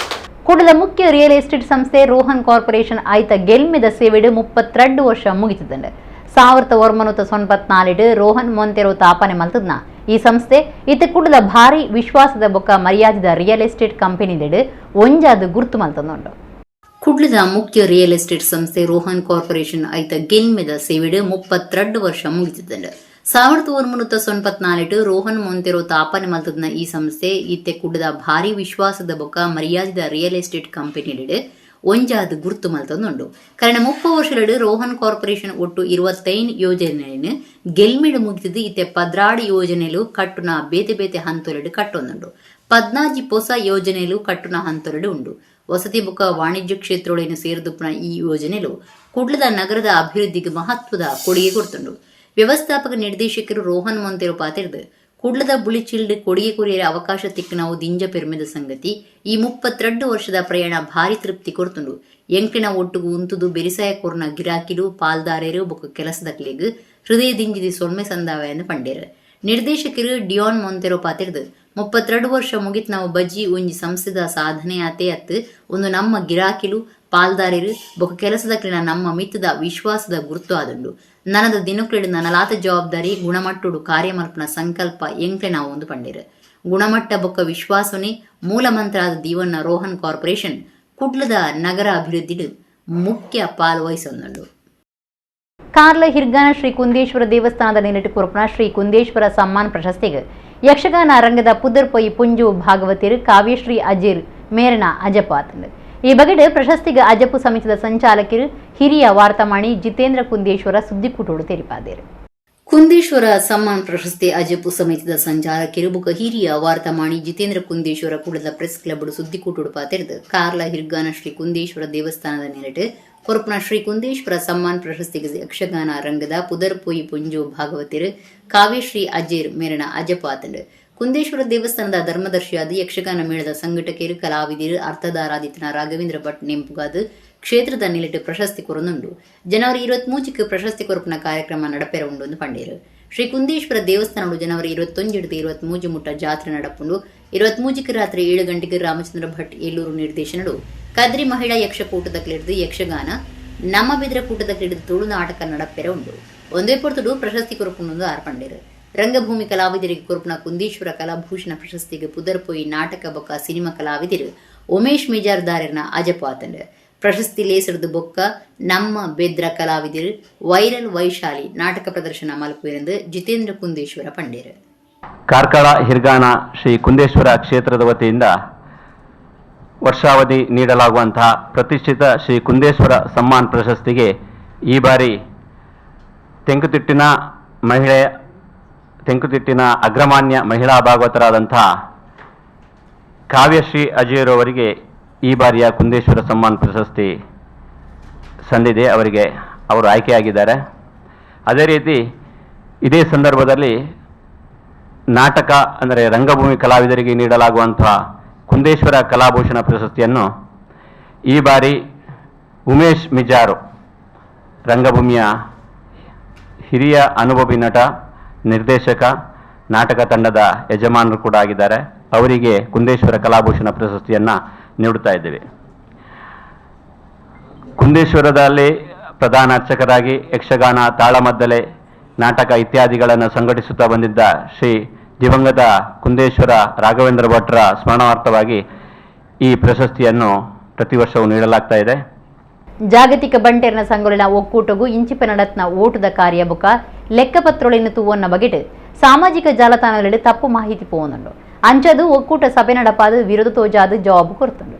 ಕುಡಲ ಮುಖ್ಯ ರಿಯಲ್ ಎಸ್ಟೇಟ್ ಸಂಸ್ಥೆ ರೋಹನ್ ಕಾರ್ಪೊರೇಷನ್ ಆಯ್ತ ಗೆಲ್ಮೆದ ಸೇವೆಡು 32 ವರ್ಷ ಮುಗಿತಿದ್ದಂಡೆ. 1994 ರೋಹನ್ ಮೊಂತೆರೋ ತಾಪನೆ ಮಲ್ತದ್ನ ಈ ಸಂಸ್ಥೆ ಇತ ಕುಡಲ ಭಾರಿ ವಿಶ್ವಾಸದ ಬೊಕ್ಕ ಮರ್ಯಾದಿದ ರಿಯಲ್ ಎಸ್ಟೇಟ್ ಕಂಪನಿದೆಡು ಒಂಜಾದ ಗುರ್ತು ಮಲ್ತಂದುಂಡು. ಕುಡ್ಲದ ಮುಖ್ಯ ರಿಯಲ್ ಎಸ್ಟೇಟ್ ಸಂಸ್ಥೆ ರೋಹನ್ ಕಾರ್ಪೊರೇಷನ್ ಐತ ಗೆಲ್ಮೆದ ಸೇವೆಡು 32 ವರ್ಷ ಮುಗಿತಿದ್ದಂಡೆ. 1994 ರೋಹನ್ ಮೊಂತೆರೋ ತಾಪನೆ ಮಲ್ತದ್ನ ಈ ಸಂಸ್ಥೆ ಇತ್ತೆ ಕುಡ್ಲದ ಭಾರಿ ವಿಶ್ವಾಸದ ಬೊಕ್ಕ ಮರ್ಯಾದಿದ ರಿಯಲ್ ಎಸ್ಟೇಟ್ ಕಂಪನಿಲೆಡು ಒಂಜಾದ ಗುರ್ತು ಮಲ್ತೊಂದುಂಡು. ಕಾರಣ 30 ವರ್ಷಲೆಡು ರೋಹನ್ ಕಾರ್ಪೊರೇಷನ್ ಒಟ್ಟು 25 ಯೋಜನೆಯನ್ನು ಗೆಲ್ಮೆಡು ಮುಗಿತಿದ್ದು ಇತ್ತೆ 12 ಯೋಜನೆಲು ಕಟ್ಟುನ ಬೇತೆ ಬೇತೆ ಹಂತೊಲೆಡು ಕಟ್ಟೊಂದುಂಡು. 14 ಪೊಸ ಯೋಜನೆಲು ಕಟ್ಟುನ ಹಂತೊಲೆಡು ಉಂಡು. ವಸತಿ ಬೊಕ್ಕ ವಾಣಿಜ್ಯ ಕ್ಷೇತ್ರೊಳೆಯನ್ನು ಸೇರಿದುಪ್ಪುನ ಈ ಯೋಜನೆಲು ಕುಡ್ಲದ ನಗರದ ಅಭಿವೃದ್ಧಿಗೆ ಮಹತ್ವದ ಕೊಡುಗೆ ಕೊಡ್ತುಂಡು. ವ್ಯವಸ್ಥಾಪಕ ನಿರ್ದೇಶಕರು ರೋಹನ್ ಮೊಂತೆರೋ ಪಾತಿರ್ದು ಕುಡ್ಲದ ಬುಳಿಚಿಲ್ಡ್ ಕೊಡುಗೆ ಕೊರಿಯರ ಅವಕಾಶ ತಿಕ್ಕನವು ದಿಂಜ ಪೆರ್ಮೆದ ಸಂಗತಿ. ಈ 32 ವರ್ಷದ ಪ್ರಯಾಣ ಭಾರಿ ತೃಪ್ತಿ ಕೊಡ್ತುಂಡು. ಎಂಕಿನ ಒಟ್ಟುಗು ಉಂತುದು ಬೆರಿಸಾಯ ಕೊರ್ನ ಗಿರಾಕಿಲು, ಪಾಲ್ದಾರೇರು ಬೊಕ್ಕ ಕೆಲಸದಕ್ಲೆಗ್ ಹೃದಯ ದಿಂಜಿದಿ ಸೊಲ್ಮೆ ಸಂದಾವೆಯನ್ನು ಪಂಡೇರು. ನಿರ್ದೇಶಕರು ಡಿಯಾನ್ ಮೊಂತೆರೋ ಪಾತಿರ್ದು 32 ವರ್ಷ ಮುಗಿತ್ ನಾವು ಬಜ್ಜಿ ಒಂಜಿ ಸಂಸ್ಥೆದ ಸಾಧನೆ ಆತೆ ಅತ್ತು, ಒಂದು ನಮ್ಮ ಗಿರಾಕಿಲು, ಪಾಲ್ದಾರೇರು ಬೊಕ್ಕ ಕೆಲಸದಕ್ಲಿನ ನಮ್ಮ ಮಿತ್ತದ ವಿಶ್ವಾಸದ ಗುರ್ತು ಆದುಂಡು. ನನದ ದಿನಕ್ಲೆಡ್ ನನಲಾತ ಜವಾಬ್ದಾರಿ ಗುಣಮಟ್ಟುಡು ಕಾರ್ಯಮಲ್ಪನ ಸಂಕಲ್ಪ ಎಂಕ್ಲೆ ನಾವು ಒಂದು ಪಂಡೇರು. ಗುಣಮಟ್ಟ ಬೊಕ್ಕ ವಿಶ್ವಾಸನೆ ಮೂಲ ಮಂತ್ರ ಆದ ದೀವನ್ನ ರೋಹನ್ ಕಾರ್ಪೊರೇಷನ್ ಕುಡ್ಲದ ನಗರ ಅಭಿವೃದ್ಧಿಡು ಮುಖ್ಯ ಪಾಲ್ ವಹಿಸೊಂದುಂಡು. ಕಾರ್ಲ ಹಿರ್ಗಾನ ಶ್ರೀ ಕುಂದೇಶ್ವರ ದೇವಸ್ಥಾನದ ನೆಲೆಟು ಕೊರ್ಪುನ ಶ್ರೀ ಕುಂದೇಶ್ವರ ಸಮ್ಮಾನ್ ಪ್ರಶಸ್ತಿಗೆ ಯಕ್ಷಗಾನ ರಂಗದ ಪುದರ್ಪೊಯಿ ಪುಂಜು ಭಾಗವತಿರು ಕಾವ್ಯಶ್ರೀ ಅಜೀರ್ ಮೇರನ ಅಜಪಾತಂಡು. ಈ ಬಗೆಡ್ ಪ್ರಶಸ್ತಿಗೆ ಅಜಪು ಸಮಿತಿದ ಸಂಚಾಲಕರು ಹಿರಿಯ ವಾರ್ತಾಮಾಣಿ ಜಿತೇಂದ್ರ ಕುಂದೇಶ್ವರ ಸುದ್ದಿಕೂಟೋಡು ತೆರಿಪಾದೇರು. ಕುಂದೇಶ್ವರ ಸಮ್ಮಾನ್ ಪ್ರಶಸ್ತಿ ಅಜಪು ಸಮಿತಿದ ಸಂಚಾಲಕರು ಬುಕ ಹಿರಿಯ ವಾರ್ತಾಮಾಣಿ ಜಿತೇಂದ್ರ ಕುಂದೇಶ್ವರ ಕುಡದ ಪ್ರೆಸ್ ಕ್ಲಬ್ ಸುದ್ದಿಕೂಟೋಡು ಪಾತೆರ್ದು ಕಾರ್ಲ ಹಿರ್ಗಾನ ಶ್ರೀ ಕುಂದೇಶ್ವರ ದೇವಸ್ಥಾನದ ನೆಲೆಟು ಕೊರಪುನ ಶ್ರೀ ಕುಂದೇಶ್ವರ ಸಮ್ಮಾನ್ ಪ್ರಶಸ್ತಿಗೆ ಯಕ್ಷಗಾನ ರಂಗದ ಪುದರ್ಪೊಯಿ ಪುಂಜು ಭಾಗವತಿರು ಕಾವ್ಯಶ್ರೀ ಅಜೇರ್ ಮೇರನ ಅಜಪಾತಂಡು. ಕುಂದೇಶ್ವರ ದೇವಸ್ಥಾನದ ಧರ್ಮದರ್ಶಿಯಾದ ಯಕ್ಷಗಾನ ಮೇಳದ ಸಂಘಟಕರು, ಕಲಾವಿದರು, ಅರ್ಥದಾರಾದಿತ್ಯನ ರಾಘವೇಂದ್ರ ಭಟ್ ನೆಂಪುಗಾದು ಕ್ಷೇತ್ರದ ನಿಲೆಟು ಪ್ರಶಸ್ತಿ ಕೊರನುಂಡು. ಜನವರಿ 23ಕ್ಕೆ ಪ್ರಶಸ್ತಿ ಕೊರಪುನ ಕಾರ್ಯಕ್ರಮ ನಡಪೆರ ಉಂಡು ಎಂದು ಪಂಡೇರು. ಶ್ರೀ ಕುಂದೇಶ್ವರ ದೇವಸ್ಥಾನವು ಜನವರಿ 21 23 ಮುಟ್ಟ ಜಾತ್ರೆ ನಡಪುಂಡು. 23ಕ್ಕೆ ರಾತ್ರಿ 7 ಗಂಟೆಗೆ ರಾಮಚಂದ್ರ ಭಟ್ ಏಲೂರು ನಿರ್ದೇಶನಡು ಕದ್ರಿ ಮಹಿಳಾ ಯಕ್ಷಕೂಟದ ಕ್ಲಿಡ್ದು ಯಕ್ಷಗಾನ, ನಮ್ಮ ಬೆದ್ರ ಕೂಟದ ಕ್ಲಿಡ್ದು ತುಳು ನಾಟಕ ನಡಪೆರ ಉಂಡು. ಒಂದೇ ಪೊರ್ತುಡು ಪ್ರಶಸ್ತಿ ಕೊರಪುಂಡು ಆರ್ಪಂಡೇರು. ರಂಗಭೂಮಿ ಕಲಾವಿದರಿಗೆ ಕೊರಪುನ ಕುಂದೇಶ್ವರ ಕಲಾಭೂಷಣ ಪ್ರಶಸ್ತಿಗೆ ಪುದರ್ಪೊಯಿ ನಾಟಕ ಬೊಕ್ಕ ಸಿನಿಮಾ ಕಲಾವಿದರು ಉಮೇಶ್ ಮಿಜಾರ್ದಾರರ್ನ ಅಜಪಾತಂಡ್. ಪ್ರಶಸ್ತಿ ಲೇಸರ್ದು ಬೊಕ್ಕ ನಮ್ಮ ಬೆದ್ರ ಕಲಾವಿದರು ವೈರಲ್ ವೈಶಾಲಿ ನಾಟಕ ಪ್ರದರ್ಶನ ಮಲ್ಪುವೆರೆಂದು ಜಿತೇಂದ್ರ ಕುಂದೇಶ್ವರ ಪಂಡೇರು. ಕಾರ್ಕಳ ಹಿರ್ಗಾನ ಶ್ರೀ ಕುಂದೇಶ್ವರ ಕ್ಷೇತ್ರದ ವತಿಯಿಂದ ವರ್ಷಾವಧಿ ನೀಡಲಾಗುವಂತಹ ಪ್ರತಿಷ್ಠಿತ ಶ್ರೀ ಕುಂದೇಶ್ವರ ಸಮ್ಮಾನ್ ಪ್ರಶಸ್ತಿಗೆ ಈ ಬಾರಿ ತೆಂಕುತಿಟ್ಟಿನ ಮಹಿಳೆ, ತೆಂಕುತಿಟ್ಟಿನ ಅಗ್ರಮಾನ್ಯ ಮಹಿಳಾ ಭಾಗವತರಾದಂತಹ ಕಾವ್ಯಶ್ರೀ ಅಜಯರವರಿಗೆ ಈ ಬಾರಿಯ ಕುಂದೇಶ್ವರ ಸಮ್ಮಾನ್ ಪ್ರಶಸ್ತಿ ಸಂದಿದೆ. ಅವರಿಗೆ ಅವರು ಆಯ್ಕೆಯಾಗಿದ್ದಾರೆ. ಅದೇ ರೀತಿ ಇದೇ ಸಂದರ್ಭದಲ್ಲಿ ನಾಟಕ ಅಂದರೆ ರಂಗಭೂಮಿ ಕಲಾವಿದರಿಗೆ ನೀಡಲಾಗುವಂತಹ ಕುಂದೇಶ್ವರ ಕಲಾಭೂಷಣ ಪ್ರಶಸ್ತಿಯನ್ನು ಈ ಬಾರಿ ಉಮೇಶ್ ಮಿಜಾರು, ರಂಗಭೂಮಿಯ ಹಿರಿಯ ಅನುಭವಿ ನಟ, ನಿರ್ದೇಶಕ ನಾಟಕ ತಂಡದ ಯಜಮಾನರು ಕೂಡ ಆಗಿದ್ದಾರೆ. ಅವರಿಗೆ ಕುಂದೇಶ್ವರ ಕಲಾಭೂಷಣ ಪ್ರಶಸ್ತಿಯನ್ನು ನೀಡುತ್ತಾ ಇದ್ದೇವೆ. ಕುಂದೇಶ್ವರದಲ್ಲಿ ಪ್ರಧಾನ ಅರ್ಚಕರಾಗಿ ಯಕ್ಷಗಾನ, ತಾಳಮದ್ದಲೆ, ನಾಟಕ ಇತ್ಯಾದಿಗಳನ್ನು ಸಂಘಟಿಸುತ್ತಾ ಬಂದಿದ್ದ ಶ್ರೀ ದಿವಂಗತ ಕುಂದೇಶ್ವರ ರಾಘವೇಂದ್ರ ಭಟ್ರ ಸ್ಮರಣಾರ್ಥವಾಗಿ ಈ ಪ್ರಶಸ್ತಿಯನ್ನು ಪ್ರತಿ ವರ್ಷವೂ ನೀಡಲಾಗ್ತಾ ಇದೆ. ಜಾಗತಿಕ ಬಂಟೆರ್ನ ಸಂಗೊಲಿನ ಒಕ್ಕೂಟಗೂ ಇಂಚಿಪ ನಡತ್ನ ಓಟದ ಕಾರ್ಯ ಬುಕ ಲೆಕ್ಕಪತ್ರೊಳಿನ ತೂವನ್ನ ಬಗೆಟ್ ಸಾಮಾಜಿಕ ಜಾಲತಾಣಗಳಲ್ಲಿ ತಪ್ಪು ಮಾಹಿತಿ ಪೋವೊಂದುಂಡು. ಅಂಚದು ಒಕ್ಕೂಟ ಸಭೆ ನಡಪಾದ ವಿರೋಧ ತೋಜಾದ ಜವಾಬು ಕೊರ್ತುಂಡು.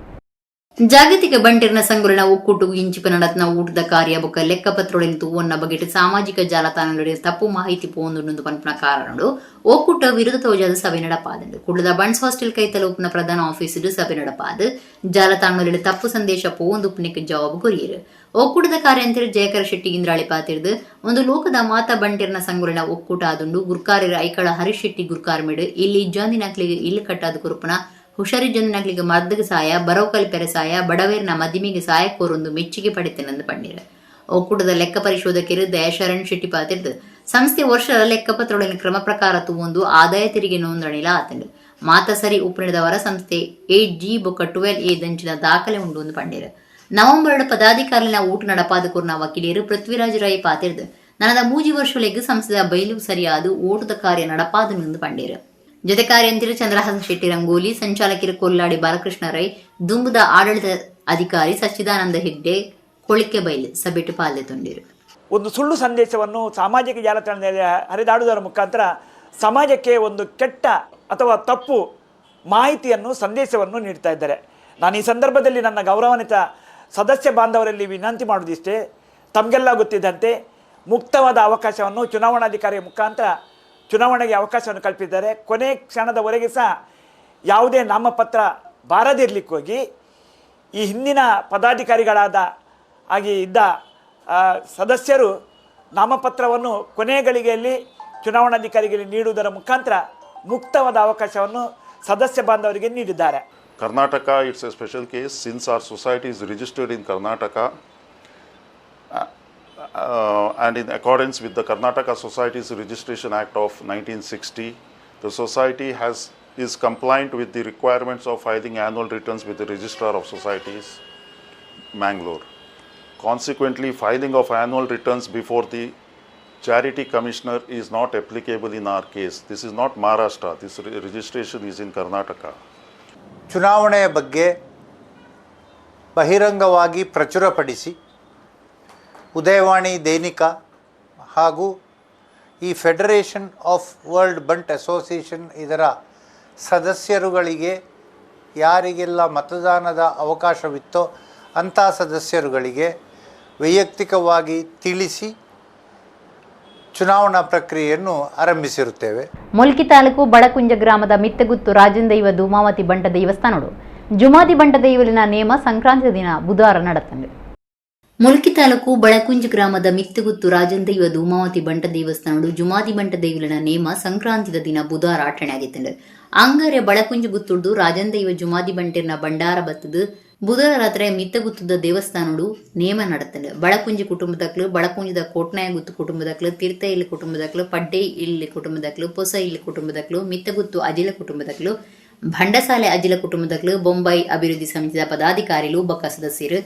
ಜಾಗತಿಕ ಬಂಟೆರ್ನ ಸಂಗೊಲಿನ ಒಕ್ಕೂಟಗೂ ಇಂಚಿಪ ನಡತ್ನ ಊಟದ ಕಾರ್ಯ ಬುಕ ಲೆಕ್ಕಪತ್ರೊಳಿನ ತೂವನ್ನ ಬಗೆಟ್ ಸಾಮಾಜಿಕ ಜಾಲತಾಣಗಳಲ್ಲಿ ತಪ್ಪು ಮಾಹಿತಿ ಪೋವೊಂದುಂಡು ಪನ್ಪುನ ಕಾರಣಡು ಒಕ್ಕೂಟ ವಿರೋಧ ತೋಜಾದ ಸಭೆ ನಡಪಾದಂಡು. ಕುಡ್ಲದ ಬಂಟ್ಸ್ ಹಾಸ್ಟೆಲ್ ಕೈತಲ ಉಪ್ಪುನ ಪ್ರಧಾನ ಆಫೀಸುಡು ಸಭೆ ನಡಪಾದ ಜಾಲತಾಣಗಳಲ್ಲಿ ತಪ್ಪು ಸಂದೇಶ ಪೋವೊಂದುಪ್ಪುನೆಕ್ ಜವಾಬು ಕೊರಿಯರು. ಒಕ್ಕೂಟದ ಕಾರ್ಯಂತರು ಜಯಕರ ಶೆಟ್ಟಿ ಇಂದ್ರಾಳಿ ಪಾತಿರ್ದು ಒಂದು ಲೋಕದ ಮಾತಾ ಬಂಟೆರ್ನ ಸಂಗೊಲಿನ ಒಕ್ಕೂಟ ಆದುಂಡು. ಗುರ್ಕಾರ್ಯರ ಐಕಳ ಹರೀಶ್ ಶೆಟ್ಟಿ ಗುರ್ಕಾರ್ಮೇಡು ಇಲ್ಲಿ ಇಜ್ಜಾಂದಿನಕ್ಲಿಗೆ ಇಲ್ಲಿ ಕಟ್ಟಾದ ಕುರುಪುನ ಹುಷಾರಿ ಜಂದಿನಕ್ಲಿಗೆ ಮರ್ದಗೆ ಸಾಯ, ಬರೋಕಲ್ ಪೆರೆ ಸಾಯ, ಬಡವೇರ್ನ ಮದಿಮಿಗೆ ಸಾಯ ಕೋರೊಂದು ಮೆಚ್ಚುಗೆ ಪಡೆತನೆಂದು ಪಂಡಿರು. ಒಕ್ಕೂಟದ ಲೆಕ್ಕ ಪರಿಶೋಧಕರು ದಯಾಶರಣ್ ಶೆಟ್ಟಿ ಪಾತಿರ್ದು ಸಂಸ್ಥೆ ವರ್ಷದ ಲೆಕ್ಕಪತ್ರೊಳಗಿನ ಕ್ರಮ ಪ್ರಕಾರ ತೂವೊಂದು ಆದಾಯ ತೆರಿಗೆ ನೋಂದಣಿಲ ಆತಂಡು. ಮಾತ ಸರಿ ಉಪ್ಪುನಿಡದವರ ಸಂಸ್ಥೆ 8G ಬೊಕ್ಕ 12A ದಂಚಿನ ದಾಖಲೆ ಉಂಡು ಎಂದು ಪಂಡಿರು. ನವೆಂಬರ್ ಪದಾಧಿಕಾರಿನ ಊಟ ನಡಪಾದ ಕೂರ್ನ ವಕೀಲರು ಪೃಥ್ವಿರಾಜ್ ರಾಯ್ ಪಾತಿರ್ದು ನನದ 3 ವರ್ಷಗಳಿಗೆ ಸಂಸ್ಥೆಯ ಬಯಲು ಸರಿಯಾದ ಓಟದ ಕಾರ್ಯ ನಡಪಾದನೆಂದು ಪಂಡಿರು. ಜೊತೆ ಕಾರ್ಯಂತಿರು ಚಂದ್ರಹಾಸ ಶೆಟ್ಟಿ ರಂಗೋಲಿ, ಸಂಚಾಲಕರು ಕೊಲ್ಲಾಡಿ ಬಾಲಕೃಷ್ಣ ರೈ, ದುಂಬುದ ಆಡಳಿತ ಅಧಿಕಾರಿ ಸಚ್ಚಿದಾನಂದ ಹೆಗ್ಡೆ ಕೊಳಿಕೆಬೈಲು ಸಭೆಟು ಪಾಲ್ಗೊಂಡಿರು. ಒಂದು ಸುಳ್ಳು ಸಂದೇಶವನ್ನು ಸಾಮಾಜಿಕ ಜಾಲತಾಣದಲ್ಲಿ ಹರಿದಾಡುವುದರ ಮುಖಾಂತರ ಸಮಾಜಕ್ಕೆ ಒಂದು ಕೆಟ್ಟ ಅಥವಾ ತಪ್ಪು ಮಾಹಿತಿಯನ್ನು, ಸಂದೇಶವನ್ನು ನೀಡ್ತಾ ಇದ್ದಾರೆ. ನಾನು ಈ ಸಂದರ್ಭದಲ್ಲಿ ನನ್ನ ಗೌರವಾನ್ವಿತ ಸದಸ್ಯ ಬಾಂಧವರಲ್ಲಿ ವಿನಂತಿ ಮಾಡುವುದಿಷ್ಟೇ, ತಮಗೆಲ್ಲ ಗೊತ್ತಿದ್ದಂತೆ ಮುಕ್ತವಾದ ಅವಕಾಶವನ್ನು ಚುನಾವಣಾಧಿಕಾರಿಯ ಮುಖಾಂತರ ಚುನಾವಣೆಗೆ ಅವಕಾಶವನ್ನು ಕಲ್ಪಿಸಿದ್ದಾರೆ. ಕೊನೆ ಕ್ಷಣದವರೆಗೆ ಸಹ ಯಾವುದೇ ನಾಮಪತ್ರ ಬಾರದಿರಲಿಕ್ಕೋಗಿ ಈ ಹಿಂದಿನ ಪದಾಧಿಕಾರಿಗಳಾದ ಆಗಿ ಇದ್ದ ಸದಸ್ಯರು ನಾಮಪತ್ರವನ್ನು ಕೊನೆಯ ಗಳಿಗೆಯಲ್ಲಿ ಚುನಾವಣಾಧಿಕಾರಿಗಳಿಗೆ ನೀಡುವುದರ ಮುಖಾಂತರ ಮುಕ್ತವಾದ ಅವಕಾಶವನ್ನು ಸದಸ್ಯ ಬಾಂಧವರಿಗೆ ನೀಡಿದ್ದಾರೆ. Karnataka, it's a special case since our society is registered in Karnataka and in accordance with the Karnataka Societies Registration Act of 1960, the society is compliant with the requirements of filing annual returns with the Registrar of Societies, Mangalore. Consequently, filing of annual returns before the Charity Commissioner is not applicable in our case. This is not Maharashtra. This registration is in Karnataka. ಚುನಾವಣೆಯ ಬಗ್ಗೆ ಬಹಿರಂಗವಾಗಿ ಪ್ರಚುರಪಡಿಸಿ ಉದಯವಾಣಿ ದೈನಿಕ ಹಾಗೂ ಈ federation of world Bunt association ಇದರ ಸದಸ್ಯರುಗಳಿಗೆ ಯಾರಿಗೆಲ್ಲ ಮತದಾನದ ಅವಕಾಶವಿತ್ತೋ ಅಂಥ ಸದಸ್ಯರುಗಳಿಗೆ ವೈಯಕ್ತಿಕವಾಗಿ ತಿಳಿಸಿ ಚುನಾವಣಾ ಪ್ರಕ್ರಿಯೆಯನ್ನು ಆರಂಭಿಸಿರುತ್ತೇವೆ. ಮುಲ್ಕಿ ತಾಲೂಕು ಬಡಕುಂಜ ಗ್ರಾಮದ ಮಿತ್ತಗುತ್ತು ರಾಜಂದೈವ ಧೂಮಾವತಿ ಬಂಟ ದೇವಸ್ಥಾನಡು ಜುಮಾದಿ ಬಂಟ ದೈವಲಿನ ನೇಮ ಸಂಕ್ರಾಂತಿ ದಿನ ಬುಧವಾರ ನಡೆತಂಡು. ಮುಲ್ಕಿ ತಾಲೂಕು ಬಳಕುಂಜ ಗ್ರಾಮದ ಮಿತ್ತಗುತ್ತು ರಾಜಂದೈವ ಧೂಮಾವತಿ ಬಂಟ ದೇವಸ್ಥಾನಡು ಜುಮಾದಿ ಬಂಟ ದೈವಲಿನ ನೇಮ ಸಂಕ್ರಾಂತಿದ ದಿನ ಬುಧವಾರ ಆಚರಣೆ. ಅಂಗಾರೆ ಬಳಕುಂಜ ಗುತ್ತುಡ್ದು ರಾಜಂದೈವ ಜುಮಾದಿ ಬಂಟಿರ್ನ ಭಂಡಾರ ಬತ್ತದು ಬುಧವಾರ ರಾತ್ರಿ ಮಿತ್ತಗುತ್ತದ ದೇವಸ್ಥಾನಡು ನೇಮ நடத்தண்டு. ಬಳಕುಂಜಿ ಕುಟುಂಬದಕ್ಲು, ಬಳಕುಂಜದ ಕೋಟ್ನಾಯ ಗುತ್ತು ಕುಟುಂಬದಕ್ಲು, ತೀರ್ಥ ಇಲ್ಲಿ ಕುಟುಂಬದಕ್ಲು, ಪಡ್ಡೆ ಇಲ್ಲಿ ಕುಟುಂಬದಕ್ಲು, ಪೊಸ ಇಲ್ಲಿ ಕುಟುಂಬದಕ್ಲು, ಮಿತ್ತಗುತ್ತು ಅಜಿಲ ಕುಟುಂಬದಕ್ಲು, ಭಂಡಸಾಲೆ ಅಜಿಲ ಕುಟುಂಬದಕ್ಲು, ಬೊಂಬೈ ಅಭಿವೃದ್ಧಿ ಸಮಿತಿಯ ಪದಾಧಿಕಾರಿಲು ಬೊಕ್ಕ ಸದಸ್ಯರು,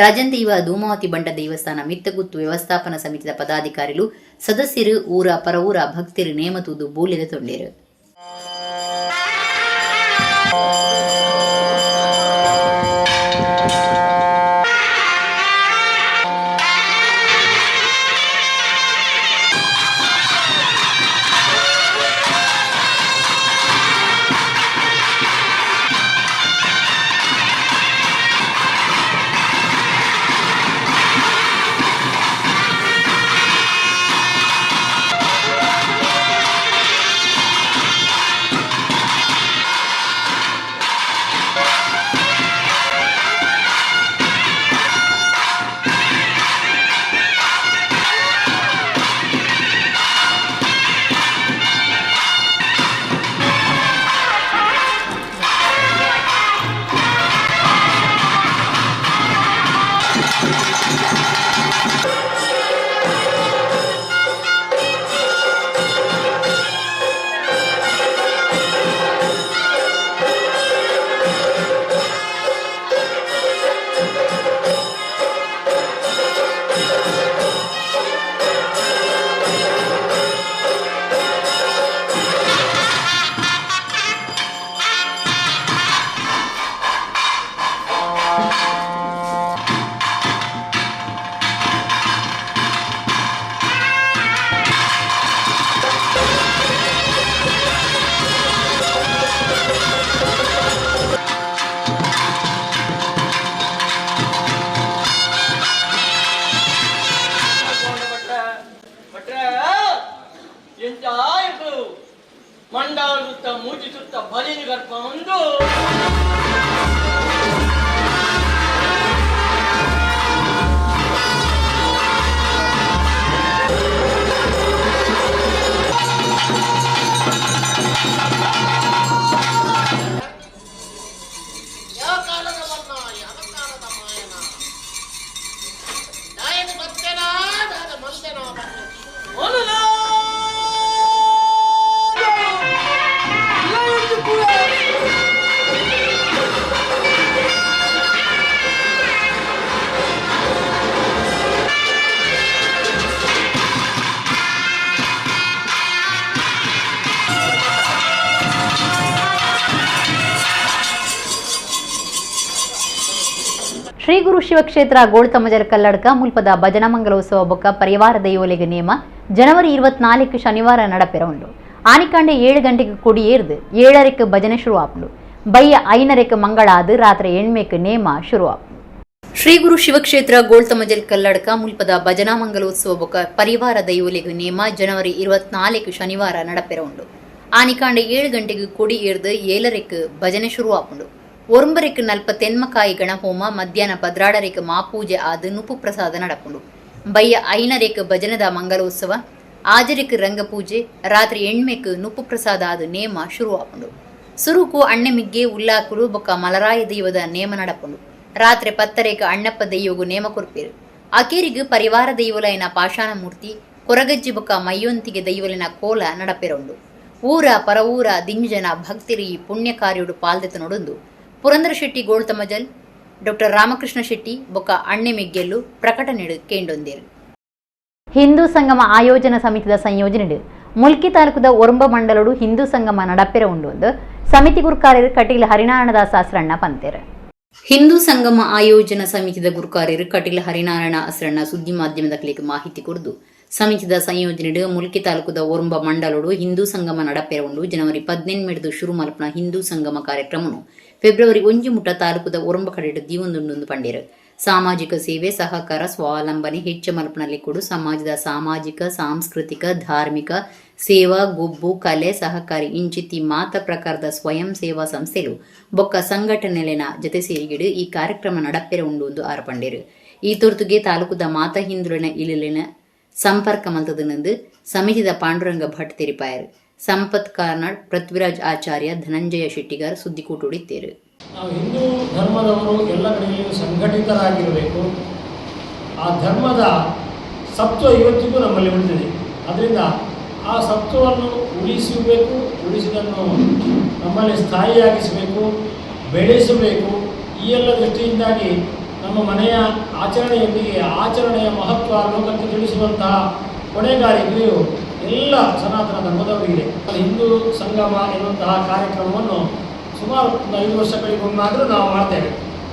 ರಾಜಂದೈವ ಧೂಮಾವತಿ ಬಂಟ ದೇವಸ್ಥಾನ ಮಿತ್ತಗುತ್ತು ವ್ಯವಸ್ಥಾಪನಾ ಸಮಿತಿಯ ಪದಾಧಿಕಾರಿಲು, ಸದಸ್ಯರು, ಊರ ಪರವೂರ ಭಕ್ತರು ನೇಮತೂದು ಬೂಲಿದ ತೊಂಡೇರು. ಮಂಡಾಳುತ್ತ ಮೂಜಿಸುತ್ತ ಬಲಿನಿ ಕರ್ಕೊಂಡು ಯಾವ ಕಾಲದ ಬಣ್ಣ ಯಾವ ಕಾಲದ ಮಾಯನ ನಾಯನ ಬರ್ತೇನಾ ನಾನು ಮಂದೆನಾ ಬನ್ನಿ. ಶ್ರೀ ಗುರು ಶಿವಕ್ಷೇತ್ರ ಗೋಳ್ತಮಜರ ಕಲ್ಲಡ್ಕ ಮುಲ್ಪದ ಭಜನಾ ಮಂಗಲೋತ್ಸವ ಬೊಕ್ಕ ಪರಿವಾರ ದೈವೊಲೆಗ್ ನೇಮ ಜನವರಿ 24 ಶನಿವಾರ ನಡಪೆರ ಉಂಡು. ಆನಿಕಾಂಡೆ 7 ಗಂಟೆಗೆ ಕೊಡಿ ಏರ್ದು 7:30ಕ್ಕೆ ಭಜನೆ ಶುರು ಆಪುಂಡು. ಬಯ್ಯ 5:30ಕ್ಕೆ ಮಂಗಳಾದು ರಾತ್ರಿ 8ಕ್ಕೆ ನೇಮ ಶುರು ಆಪುಂಡು. ಶ್ರೀ ಗುರು ಶಿವಕ್ಷೇತ್ರ ಗೋಳ್ತಮಜಲ್ ಕಲ್ಲಡ್ಕ ಮುಲ್ಪದ ಭಜನಾ ಮಂಗಲೋತ್ಸವ ಬೊಕ್ಕ ಪರಿವಾರ ದೈವೊಲೆಗ್ ನೇಮ ಜನವರಿ 24 ಶನಿವಾರ ನಡಪೆರ ಉಂಡು. ಆನಿಕಾಂಡೆ 7 ಗಂಟೆಗೆ ಕೊಡಿ ಏರ್ದು 7:30ಕ್ಕೆ ಭಜನೆ ಶುರು ಆಪುಂಡು. ಒರಂಬರೆಕ್ ನಲ್ಪ ತೆನ್ಮಕಾಯಿ ಗಣಹೋಮ ಮಧ್ಯಾಹ್ನ 12ಕ್ಕೆ ಮಾಪೂಜೆ ಆದ ನುಪ್ಪು ಪ್ರಸಾದ ನಡಪುಂಡು. ಬಯ್ಯ 5ಕ್ಕೆ ಭಜನದ ಮಂಗಲೋತ್ಸವ, 6ಕ್ಕೆ ರಂಗಪೂಜೆ, ರಾತ್ರಿ 8ಕ್ಕೆ ನುಪ್ಪು ಪ್ರಸಾದ ಆದ ನೇಮ ಶುರು ಆಪುಂಡು. ಸುರುಕು ಅಣ್ಣೆಮಿಗ್ಗೆ ಉಲ್ಲಾಕುಲು ಬೊಕ್ಕ ಮಲರಾಯ ದೈವದ ನೇಮ ನಡಪುಂಡು. ರಾತ್ರಿ 10ಕ್ಕೆ ಅಣ್ಣಪ್ಪ ದೈವಗು ನೇಮ ಕೊರ್ಪೇರು. ಅಕೇರಿಗು ಪರಿವಾರ ದೈವಲೈನ ಪಾಷಾಣಮೂರ್ತಿ ಕೊರಗಜ್ಜಿ ಬೊಕ್ಕ ಮೈಯೊಂತಿಗೆ ದೈವಲಿನ ಕೋಲ ನಡಪೆರುಂಡು. ಊರ ಪರವೂರ ದಿಂಜನ ಭಕ್ತಿರಿ ಪುಣ್ಯ ಕಾರ್ಯುಡು ಪಾಲ್ದೆತ ನೋಡುಂದು ಪುರಂದರ ಶೆಟ್ಟಿ ಗೋಳ್ತಮಜಲ್, ಡಾಕ್ಟರ್ ರಾಮಕೃಷ್ಣ ಶೆಟ್ಟಿ ಬೊಕ್ಕ ಅಣ್ಣೆ ಮಿಗ್ಗೆಲ್ಲು ಪ್ರಕಟಣೆಡು ಕೇಂಡೊಂದೇರು. ಹಿಂದೂ ಸಂಗಮ ಆಯೋಜನಾ ಸಮಿತಿದ ಸಂಯೋಜನೆಡು ಮುಲ್ಕಿ ತಾಲೂಕುದ ಒರಂಬ ಮಂಡಲಡು ಹಿಂದೂ ಸಂಗಮ ನಡಪೆರ ಉಂಡು ಸಮಿತಿ ಗುರುಕಾರ್ಯರು ಕಟೀಲ್ ಹರಿನಾರಾಯಣದಾಸ ಅಸ್ರಣ್ಣ ಪಂತೇರು. ಹಿಂದೂ ಸಂಗಮ ಆಯೋಜನಾ ಸಮಿತಿದ ಗುರುಕಾರ್ಯರು ಕಟೀಲ್ ಹರಿನಾರಾಯಣ ಅಸ್ರಣ್ಣ ಸುದ್ದಿ ಮಾಧ್ಯಮದ ಕ್ಲಿಕ್ ಮಾಹಿತಿ ಕೊರದು ಸಮಿತಿದ ಸಂಯೋಜನೆಡು ಮುಲ್ಕಿ ತಾಲೂಕುದ ಒರಂಬ ಮಂಡಲಡು ಹಿಂದೂ ಸಂಗಮ ನಡಪೆರ ಉಂಡು. ಜನವರಿ 18 ಶುರು ಮಲ್ಪನ ಹಿಂದೂ ಸಂಗಮ ಕಾರ್ಯಕ್ರಮನು ಫೆಬ್ರವರಿ 1 ಮುಟ ತಾಲೂಕುದ ಒರಂಬ ಕಡೆಡು ದೀವೊಂದುಂಡು ಪಂಡೇರು. ಸಾಮಾಜಿಕ ಸೇವೆ, ಸಹಕಾರ, ಸ್ವಾವಲಂಬನೆ ಹೆಚ್ಚು ಮಲ್ಪನಲ್ಲಿ ಕೊಡು ಸಮಾಜದ ಸಾಮಾಜಿಕ, ಸಾಂಸ್ಕೃತಿಕ, ಧಾರ್ಮಿಕ ಸೇವಾ, ಗೊಬ್ಬು, ಕಲೆ, ಸಹಕಾರಿ ಇಂಚಿತಿ ಮಾತ ಪ್ರಕಾರದ ಸ್ವಯಂ ಸೇವಾ ಸಂಸ್ಥೆಲು ಬೊಕ್ಕ ಸಂಘಟನೆಲೆನ ಜೊತೆ ಸೇರಿಗಿಡು ಈ ಕಾರ್ಯಕ್ರಮ ನಡಪೆರ ಉಂಡು ಎಂದು ಆರ್ಪಂಡೇರು. ಈ ತುರ್ತುಗೆ ತಾಲೂಕುದ ಮಾತ ಹಿಂದುಳಿನ ಇಲಿನ ಸಂಪರ್ಕ ಮಲ್ತದನಂದು ಸಮಿತಿದ ಪಾಂಡುರಂಗ ಭಟ್ ತೆರಿಪಾಯರು. ಸಂಪತ್ ಕಾರ್ನಾಡ್, ಪೃಥ್ವಿರಾಜ್ ಆಚಾರ್ಯ, ಧನಂಜಯ ಶೆಟ್ಟಿಗಾರ್ ಸುದ್ದಿಕೂಟುಡಿತ್ತೇರು. ನಾವು ಹಿಂದೂ ಧರ್ಮದವರು ಎಲ್ಲ ಕಡೆಯಲ್ಲಿಯೂ ಸಂಘಟಿತರಾಗಿರಬೇಕು. ಆ ಧರ್ಮದ ಸತ್ವ ಇವತ್ತಿಗೂ ನಮ್ಮಲ್ಲಿ ಉಳಿದಿದೆ. ಅದರಿಂದ ಆ ಸತ್ವವನ್ನು ಉಳಿಸಬೇಕು, ಉಳಿಸಿದನ್ನು ನಮ್ಮಲ್ಲಿ ಸ್ಥಾಯಿಯಾಗಿಸಬೇಕು, ಬೆಳೆಸಬೇಕು. ಈ ಎಲ್ಲ ದೃಷ್ಟಿಯಿಂದಾಗಿ ನಮ್ಮ ಮನೆಯ ಆಚರಣೆಯೊಂದಿಗೆ ಆಚರಣೆಯ ಮಹತ್ವ ಲೋಕಕ್ಕೆ ತಿಳಿಸುವಂತಹ ಹೊಣೆಗಾರಿಕೆಯು ಎಲ್ಲ ಸನಾತನ ಧರ್ಮದವರಿಗಿದೆ. ಹಿಂದೂ ಸಂಗಮ ಎನ್ನುವಂತಹ ಕಾರ್ಯಕ್ರಮವನ್ನು ಸುಮಾರು 5 ವರ್ಷಗಳಿಗೊಮ್ಮಾದರೂ ನಾವು ಮಾಡ್ತೇವೆ.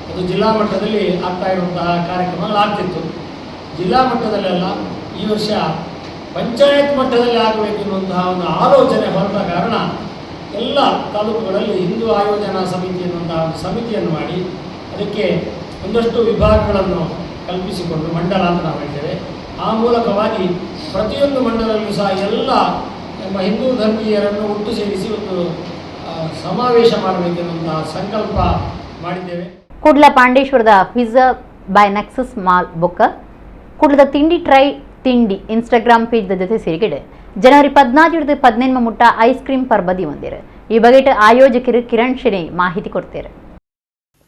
ಅದು ಜಿಲ್ಲಾ ಮಟ್ಟದಲ್ಲಿ ಆಗ್ತಾ ಇರುವಂತಹ ಕಾರ್ಯಕ್ರಮಗಳಾಗ್ತಿತ್ತು. ಜಿಲ್ಲಾ ಮಟ್ಟದಲ್ಲೆಲ್ಲ ಈ ವರ್ಷ ಪಂಚಾಯತ್ ಮಟ್ಟದಲ್ಲಿ ಆಗಬೇಕು ಎನ್ನುವಂತಹ ಒಂದು ಆಲೋಚನೆ ಹೊರಟ ಕಾರಣ ಎಲ್ಲ ತಾಲೂಕುಗಳಲ್ಲಿ ಹಿಂದೂ ಆಯೋಜನಾ ಸಮಿತಿ ಎನ್ನುವಂತಹ ಒಂದು ಸಮಿತಿಯನ್ನು ಮಾಡಿ ಅದಕ್ಕೆ ಒಂದಷ್ಟು ವಿಭಾಗಗಳನ್ನು ಕಲ್ಪಿಸಿಕೊಂಡು ಮಂಡಲ ಅಂತ ನಾವು ಹೇಳ್ತೇವೆ. ಆ ಮೂಲಕವಾಗಿ ಪ್ರತಿಯೊಂದು ಮಂಡಲದಲ್ಲೂ ಸಹ ಎಲ್ಲ ನಮ್ಮ ಹಿಂದೂ ಧರ್ಮೀಯರನ್ನು ಒಟ್ಟು ಸೇರಿಸಿ ಒಂದು ಸಮಾವೇಶ ಮಾಡಬೇಕೆನ್ನುವಂತಹ ಸಂಕಲ್ಪ ಮಾಡಿದ್ದೇವೆ. Kudla ಪಾಂಡೇಶ್ವರದ pizza by nexus mall ಬೊಕ್ಕ ಕುಡ್ಲದ ತಿಂಡಿ ಟ್ರೈ ತಿಂಡಿ ಇನ್ಸ್ಟಾಗ್ರಾಮ್ ಪೇಜ್ ಜೊತೆ ಸೇರಿಗಿಡೆ ಜನವರಿ 14 18 ಮುಟ್ಟ ಐಸ್ ಕ್ರೀಮ್ ಪರ್ಬದಿ ಹೊಂದಿರು. ಈ ಬಗೆಟ್ ಆಯೋಜಕರು ಕಿರಣ್ ಶೆಣೈ ಮಾಹಿತಿ ಕೊಡ್ತಾರೆ.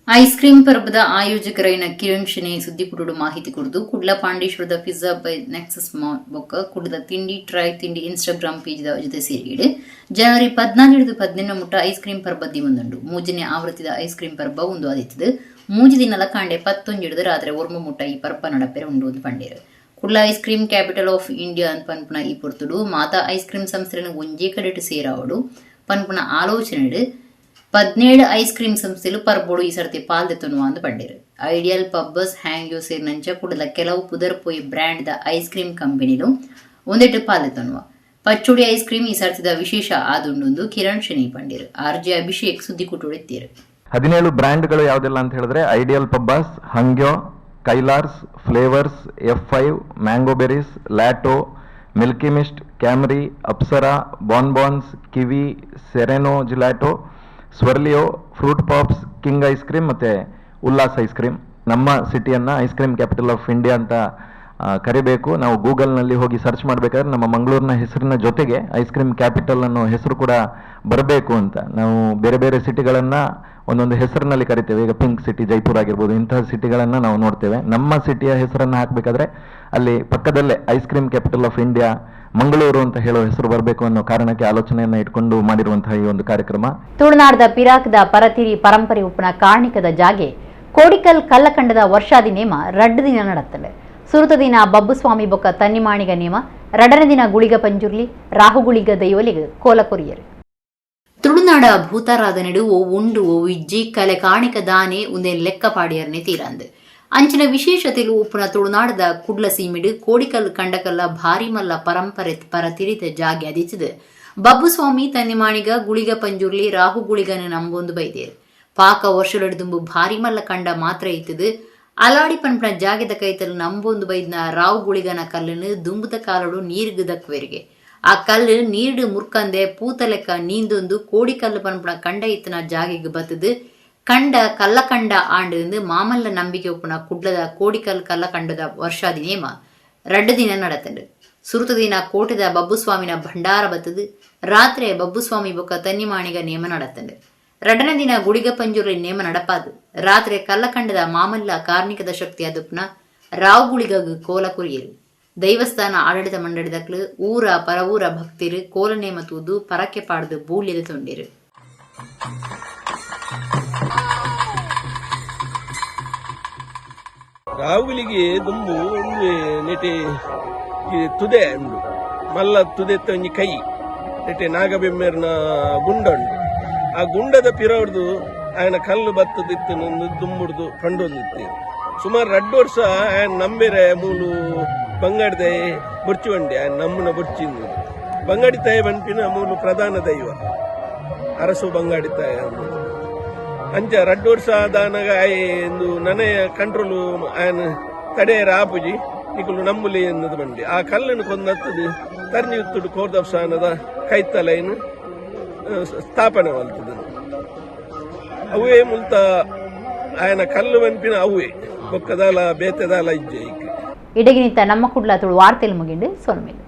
ಐಸ್ ಕ್ರೀಮ್ ಪರ್ಬದ ಆಯೋಜಕರೈನ ಕಿರಣ್ ಶೆಣೈ ಸುದ್ದಿಕುಡುಡು ಮಾಹಿತಿ ಕೊಡುದು Kudla ಪಾಂಡೇಶ್ವರದ pizza by nexus mall ಬೊಕ್ಕ ಕುಡ್ಲದ ತಿಂಡಿ ಟ್ರೈ ತಿಂಡಿ ಇನ್ಸ್ಟಾಗ್ರಾಮ್ ಪೇಜ್ ಜೊತೆ ಸೇರಿಗಿಡೆ ಜನವರಿ 14 18 ಮುಟ್ಟ ಐಸ್ ಕ್ರೀಮ್ ಪರ್ಬದಿ ಒಂದುಂಡು. ಮೂಜನೇ ಆವೃತ್ತಿದ ಐಸ್ ಕ್ರೀಮ್ ಪರ್ಬ ಒಂದು ಆದಿತ್ತದು. ಮೂಜಿ ದಿನಲ ಕಾಂಡೆ 11 ರಾತ್ರಿ 1 ಮುಟ್ಟ ಈ ಪರ್ಬ ನಡಪೆರೆ ಉಂಡು ಒಂದು ಪಂಡೇರು. Kudla ice cream capital of India ಅಂತ ಪನ್ಪುನ ಈ ಪೊರ್ತುಡು ಮಾತಾ ಐಸ್ ಕ್ರೀಮ್ ಸಂಸ್ಥೆలను ಒಂಜೇ ಕಡೆಟು ಸೇರಾವಡು ಪನ್ಪುನ ಆಲೋಚನೆ 17 ಐಸ್ ಕ್ರೀಮ್ ಸಂಸ್ಥೆಲು ಪರ್ಬೋಡು ಈ ಸರ್ತಿ ಪಾಲ್ದೆತ್ತೊನುವ ಅಂದು ಪಂಡೇರು. ಐಡಿಯಲ್ ಪಬ್ಬಸ್ ಹ್ಯಾಂಗ್ಯೋ ಸೇರಿನಂಚ ಕುಡ್ಲ ಕೆಲವು ಪುದರ್ಪೋಯಿ brand the ice cream ಕಂಪನಿಲು ಒಂದೆಟ್ಟು ಪಾಲ್ದೆತ್ತೊನುವ. ಪಚ್ಚೋಡಿ ಐಸ್ ಕ್ರೀಮ್ ಈ ಸರ್ತಿದ ವಿಶೇಷ ಆದುಂಡು ಕಿರಣ್ ಶೆಣೈ ಪಂಡೇರು. ಆರ್ ಜೆ ಅಭಿಷೇಕ್ ಸುದ್ದಿ ಕುಟುಡಿತ್ತೀರು. 17 ಬ್ರ್ಯಾಂಡ್ಗಳು ಯಾವುದೆಲ್ಲ ಅಂತ ಹೇಳಿದ್ರೆ ಐಡಿಯಲ್ ಪಬ್ಬಾಸ್, ಹಂಗ್ಯೋ, ಕೈಲಾರ್ಸ್, flavours, F5, mango berries, ಲ್ಯಾಟೋ, Milky Mist, Camry, Apsara, Bonbons, Kiwi, Sereno gelato, Swirlio, Fruit Pops, King ice cream ಮತ್ತು ಉಲ್ಲಾಸ್ ಐಸ್ ಕ್ರೀಮ್. ನಮ್ಮ ಸಿಟಿಯನ್ನು ice cream capital of India ಅಂತ ಕರಿಬೇಕು. ನಾವು ಗೂಗಲ್ನಲ್ಲಿ ಹೋಗಿ ಸರ್ಚ್ ಮಾಡಬೇಕಾದ್ರೆ ನಮ್ಮ ಮಂಗಳೂರಿನ ಹೆಸರಿನ ಜೊತೆಗೆ ಐಸ್ ಕ್ರೀಮ್ ಕ್ಯಾಪಿಟಲ್ ಅನ್ನೋ ಹೆಸರು ಕೂಡ ಬರಬೇಕು ಅಂತ. ನಾವು ಬೇರೆ ಬೇರೆ ಸಿಟಿಗಳನ್ನು ಒಂದೊಂದು ಹೆಸರಿನಲ್ಲಿ ಕರಿತೇವೆ. ಈಗ ಪಿಂಕ್ ಸಿಟಿ ಜೈಪುರ್ ಆಗಿರ್ಬೋದು, ಇಂತಹ ಸಿಟಿಗಳನ್ನು ನಾವು ನೋಡ್ತೇವೆ. ನಮ್ಮ ಸಿಟಿಯ ಹೆಸರನ್ನು ಹಾಕಬೇಕಾದ್ರೆ ಅಲ್ಲಿ ಪಕ್ಕದಲ್ಲೇ ice cream capital of India Mangaluru ಅಂತ ಹೇಳೋ ಹೆಸರು ಬರಬೇಕು ಅನ್ನೋ ಕಾರಣಕ್ಕೆ ಆಲೋಚನೆಯನ್ನು ಇಟ್ಕೊಂಡು ಮಾಡಿರುವಂತಹ ಈ ಒಂದು ಕಾರ್ಯಕ್ರಮ. ತುಳುನಾಡದ ಪಿರಾಕ್ದ ಪರತಿರಿ ಪರಂಪರೆ ಉಪ್ಪುನ ಕಾರ್ಣಿಕದ ಜಾಗೆ ಕೋಡಿಕಲ್ ಕಲ್ಲಕಂಡದ ವರ್ಷಾದಿ ನೇಮ ರಡ್ಡು ದಿನ ನಡತ್ತಲೆ. ಸುರುತ ದಿನ ಬಬ್ಬುಸ್ವಾಮಿ ಬೊಕ್ಕ ತನ್ನಿಮಾಣಿಗ ನೇಮ, ರಡನ ದಿನ ಗುಳಿಗ ಪಂಜುರ್ಲಿ ರಾಹುಗುಳಿಗ ದೈವಲಿಗ ಕೋಲಕೊರಿಯರು. ತುಳುನಾಡ ಭೂತಾರಾಧನೆಡು ಓ ಉಂಡು ಓ ಇಜ್ಜಿ ಕಲೆ ಕಾಣಿಕ ದಾನೆ ಉಂದೆ ಲೆಕ್ಕ ಪಾಡಿಯರ್ನೆ ತೀರಂದು. ಅಂಚಿನ ವಿಶೇಷತೆಲು ಉಪ್ಪುನ ತುಳುನಾಡದ ಕುಡ್ಲ ಸೀಮಿಡು ಕೋಡಿಕಲ್ ಕಂಡಕಲ್ಲ ಭಾರಿ ಮಲ್ಲ ಪರಂಪರೆ ಪರತಿರಿದ ಜಾಗೆ ಅದಿತದು. ಬಬ್ಬುಸ್ವಾಮಿ ತನ್ನಿಮಾಣಿಗ ಗುಳಿಗ ಪಂಜುರ್ಲಿ ರಾಹುಗುಳಿಗನ ನಂಬೊಂದು ಬೈದೇರು. ಪಾಕ ವರ್ಷಲೆಡ್ದುಂಬು ಭಾರಿ ಮಲ್ಲ ಕಂಡ ಮಾತ್ರ ಇತ್ತದು. ಅಲಾಡಿ ಪನ್ಪನ ಜಾಗೆದ ಕೈತಲ್ ನಂಬೊಂದು ಬೈದ್ನ ರಾವು ಗುಳಿಗನ ಕಲ್ಲನ್ನು ದುಂಬುದ ಕಾಲಡು ನೀರ್ಗು ದಕ್ವೆರಿಗೆ. ಆ ಕಲ್ಲು ನೀರ್ಡು ಮುರ್ಕಂದೆ ಪೂತಲೆಕ್ಕ ನೀಂದೊಂದು ಕೋಡಿಕಲ್ಲು ಪನ್ಪನ ಕಂಡ ಇತ್ತನ ಜಾಗೆಗೆ ಬತ್ತದು. ಕಂಡ ಕಲ್ಲಕಂಡ ಆಂಡು ಮಾಮಲ್ಲ ನಂಬಿಕೆ ಒಪ್ಪುನ ಕುಡ್ಲದ ಕೋಡಿಕಲ್ ಕಲ್ಲಕಂಡದ ವರ್ಷಾದಿ ನೇಮ ರಡ್ಡು ದಿನ ನಡತಂಡು. ಸುರುತ ದಿನ ಕೋಟೆದ ಬಬ್ಬುಸ್ವಾಮಿನ ಭಂಡಾರ ಬತ್ತದು. ರಾತ್ರಿ ಬಬ್ಬುಸ್ವಾಮಿ ಬೊಕ್ಕ ತನ್ನಿಮಾಣಿಗ ನೇಮ ನಡತಂಡು. ರಡನ ದಿನ ಗುಡಿಗ ಪಂಜುರ್ಲಿ ನೇಮ ನಡಪಾದು. ರಾತ್ರಿ ಕಲ್ಲಕಂಡದ ಮಾಮಲ್ಲ ಕಾರ್ಣಿಕದ ಶಕ್ತಿ ಅದುಪ್ನ ರಾವುಗುಳಿಗ ಕೋಲ ಕುರಿಯರು. ದೈವಸ್ಥಾನ ಆಡಳಿತ ಮಂಡಳಿದಕ್ಲು ಊರ ಪರವೂರ ಭಕ್ತಿರು ಕೋಲ ನೇಮ ತೂದು ಪರಕೆ ಪಾಡ್ದು ಬೂಳ್ಯದ ತೊಂಡಿರು. ರಾಹುಲಿಗೆ ದುಂಬು ಒಂದು ನೆಟೆ ತುದೆ ಉಂಡು, ಮಲ್ಲ ತುದೆತ್ತ ಒಂಜಿ ಕೈ ನೆಟೆ ನಾಗಬೆಮ್ಮೆರ್ನ ಗುಂಡ ಉಂಡು. ಆ ಗುಂಡದ ಪಿರವರ್ದು ఆయన ಕಲ್ಲು ಬತ್ತದಿತ್ತು ದುಂಬುಡ್ದು ಪಂಡೊಂದಿತ್ತು. ಸುಮಾರು 2 ವರ್ಷ ఆయన ನಂಬೇರೆ ಮೂಲು ಬಂಗಾಡಿದ ಬೊರ್ಚು ಬಂಡಿ ఆయన ನಮ್ಮನ ಬೊರ್ಚಿಂದು. ಬಂಗಾಡಿ ತಾಯಿ ಬನ್ಪಿನ ಮೂಲು ಪ್ರಧಾನ ದೈವ ಅರಸು ಬಂಗಾಡಿ ತಾಯಿ ಅಂಚ 2 ವರ್ಷ ಆದಾನಗ ಆಯ್ ನನಯ ಕಂಟ್ರೋಲು ఆయన ತಡೆಯರ ಆಪುಜಿ ನಿಕುಲು ನಂಬುಲಿ ಎನ್ನದು ಬಂಡಿ. ಆ ಕಲ್ಲನ್ನು ಕೊಂದತ್ತದು ತರ್ನಿ ಉತ್ತುಡು ಕೋರ್ದಪ್ಸಾನದ ಕೈತಲೈನ್ ಸ್ಥಾಪನೆ ಮಲ್ತದ. ಅವೇ ಮುಲ್ತ ఆయన ಕಲ್ಲು ಬನ್ಪಿನ ಅವೇ ಬೊಕ್ಕದಾಲ ಬೇತೆದಾಲ ಇಜ್ಜೆ. ಇಡಗಿನಿತ ನಮ್ಮ ಕುಡ್ಲ ತುಳು ವಾರ್ತೆಲ್ ಮುಗಿಂಡು ಸೊನ್ಮೇಲೆ.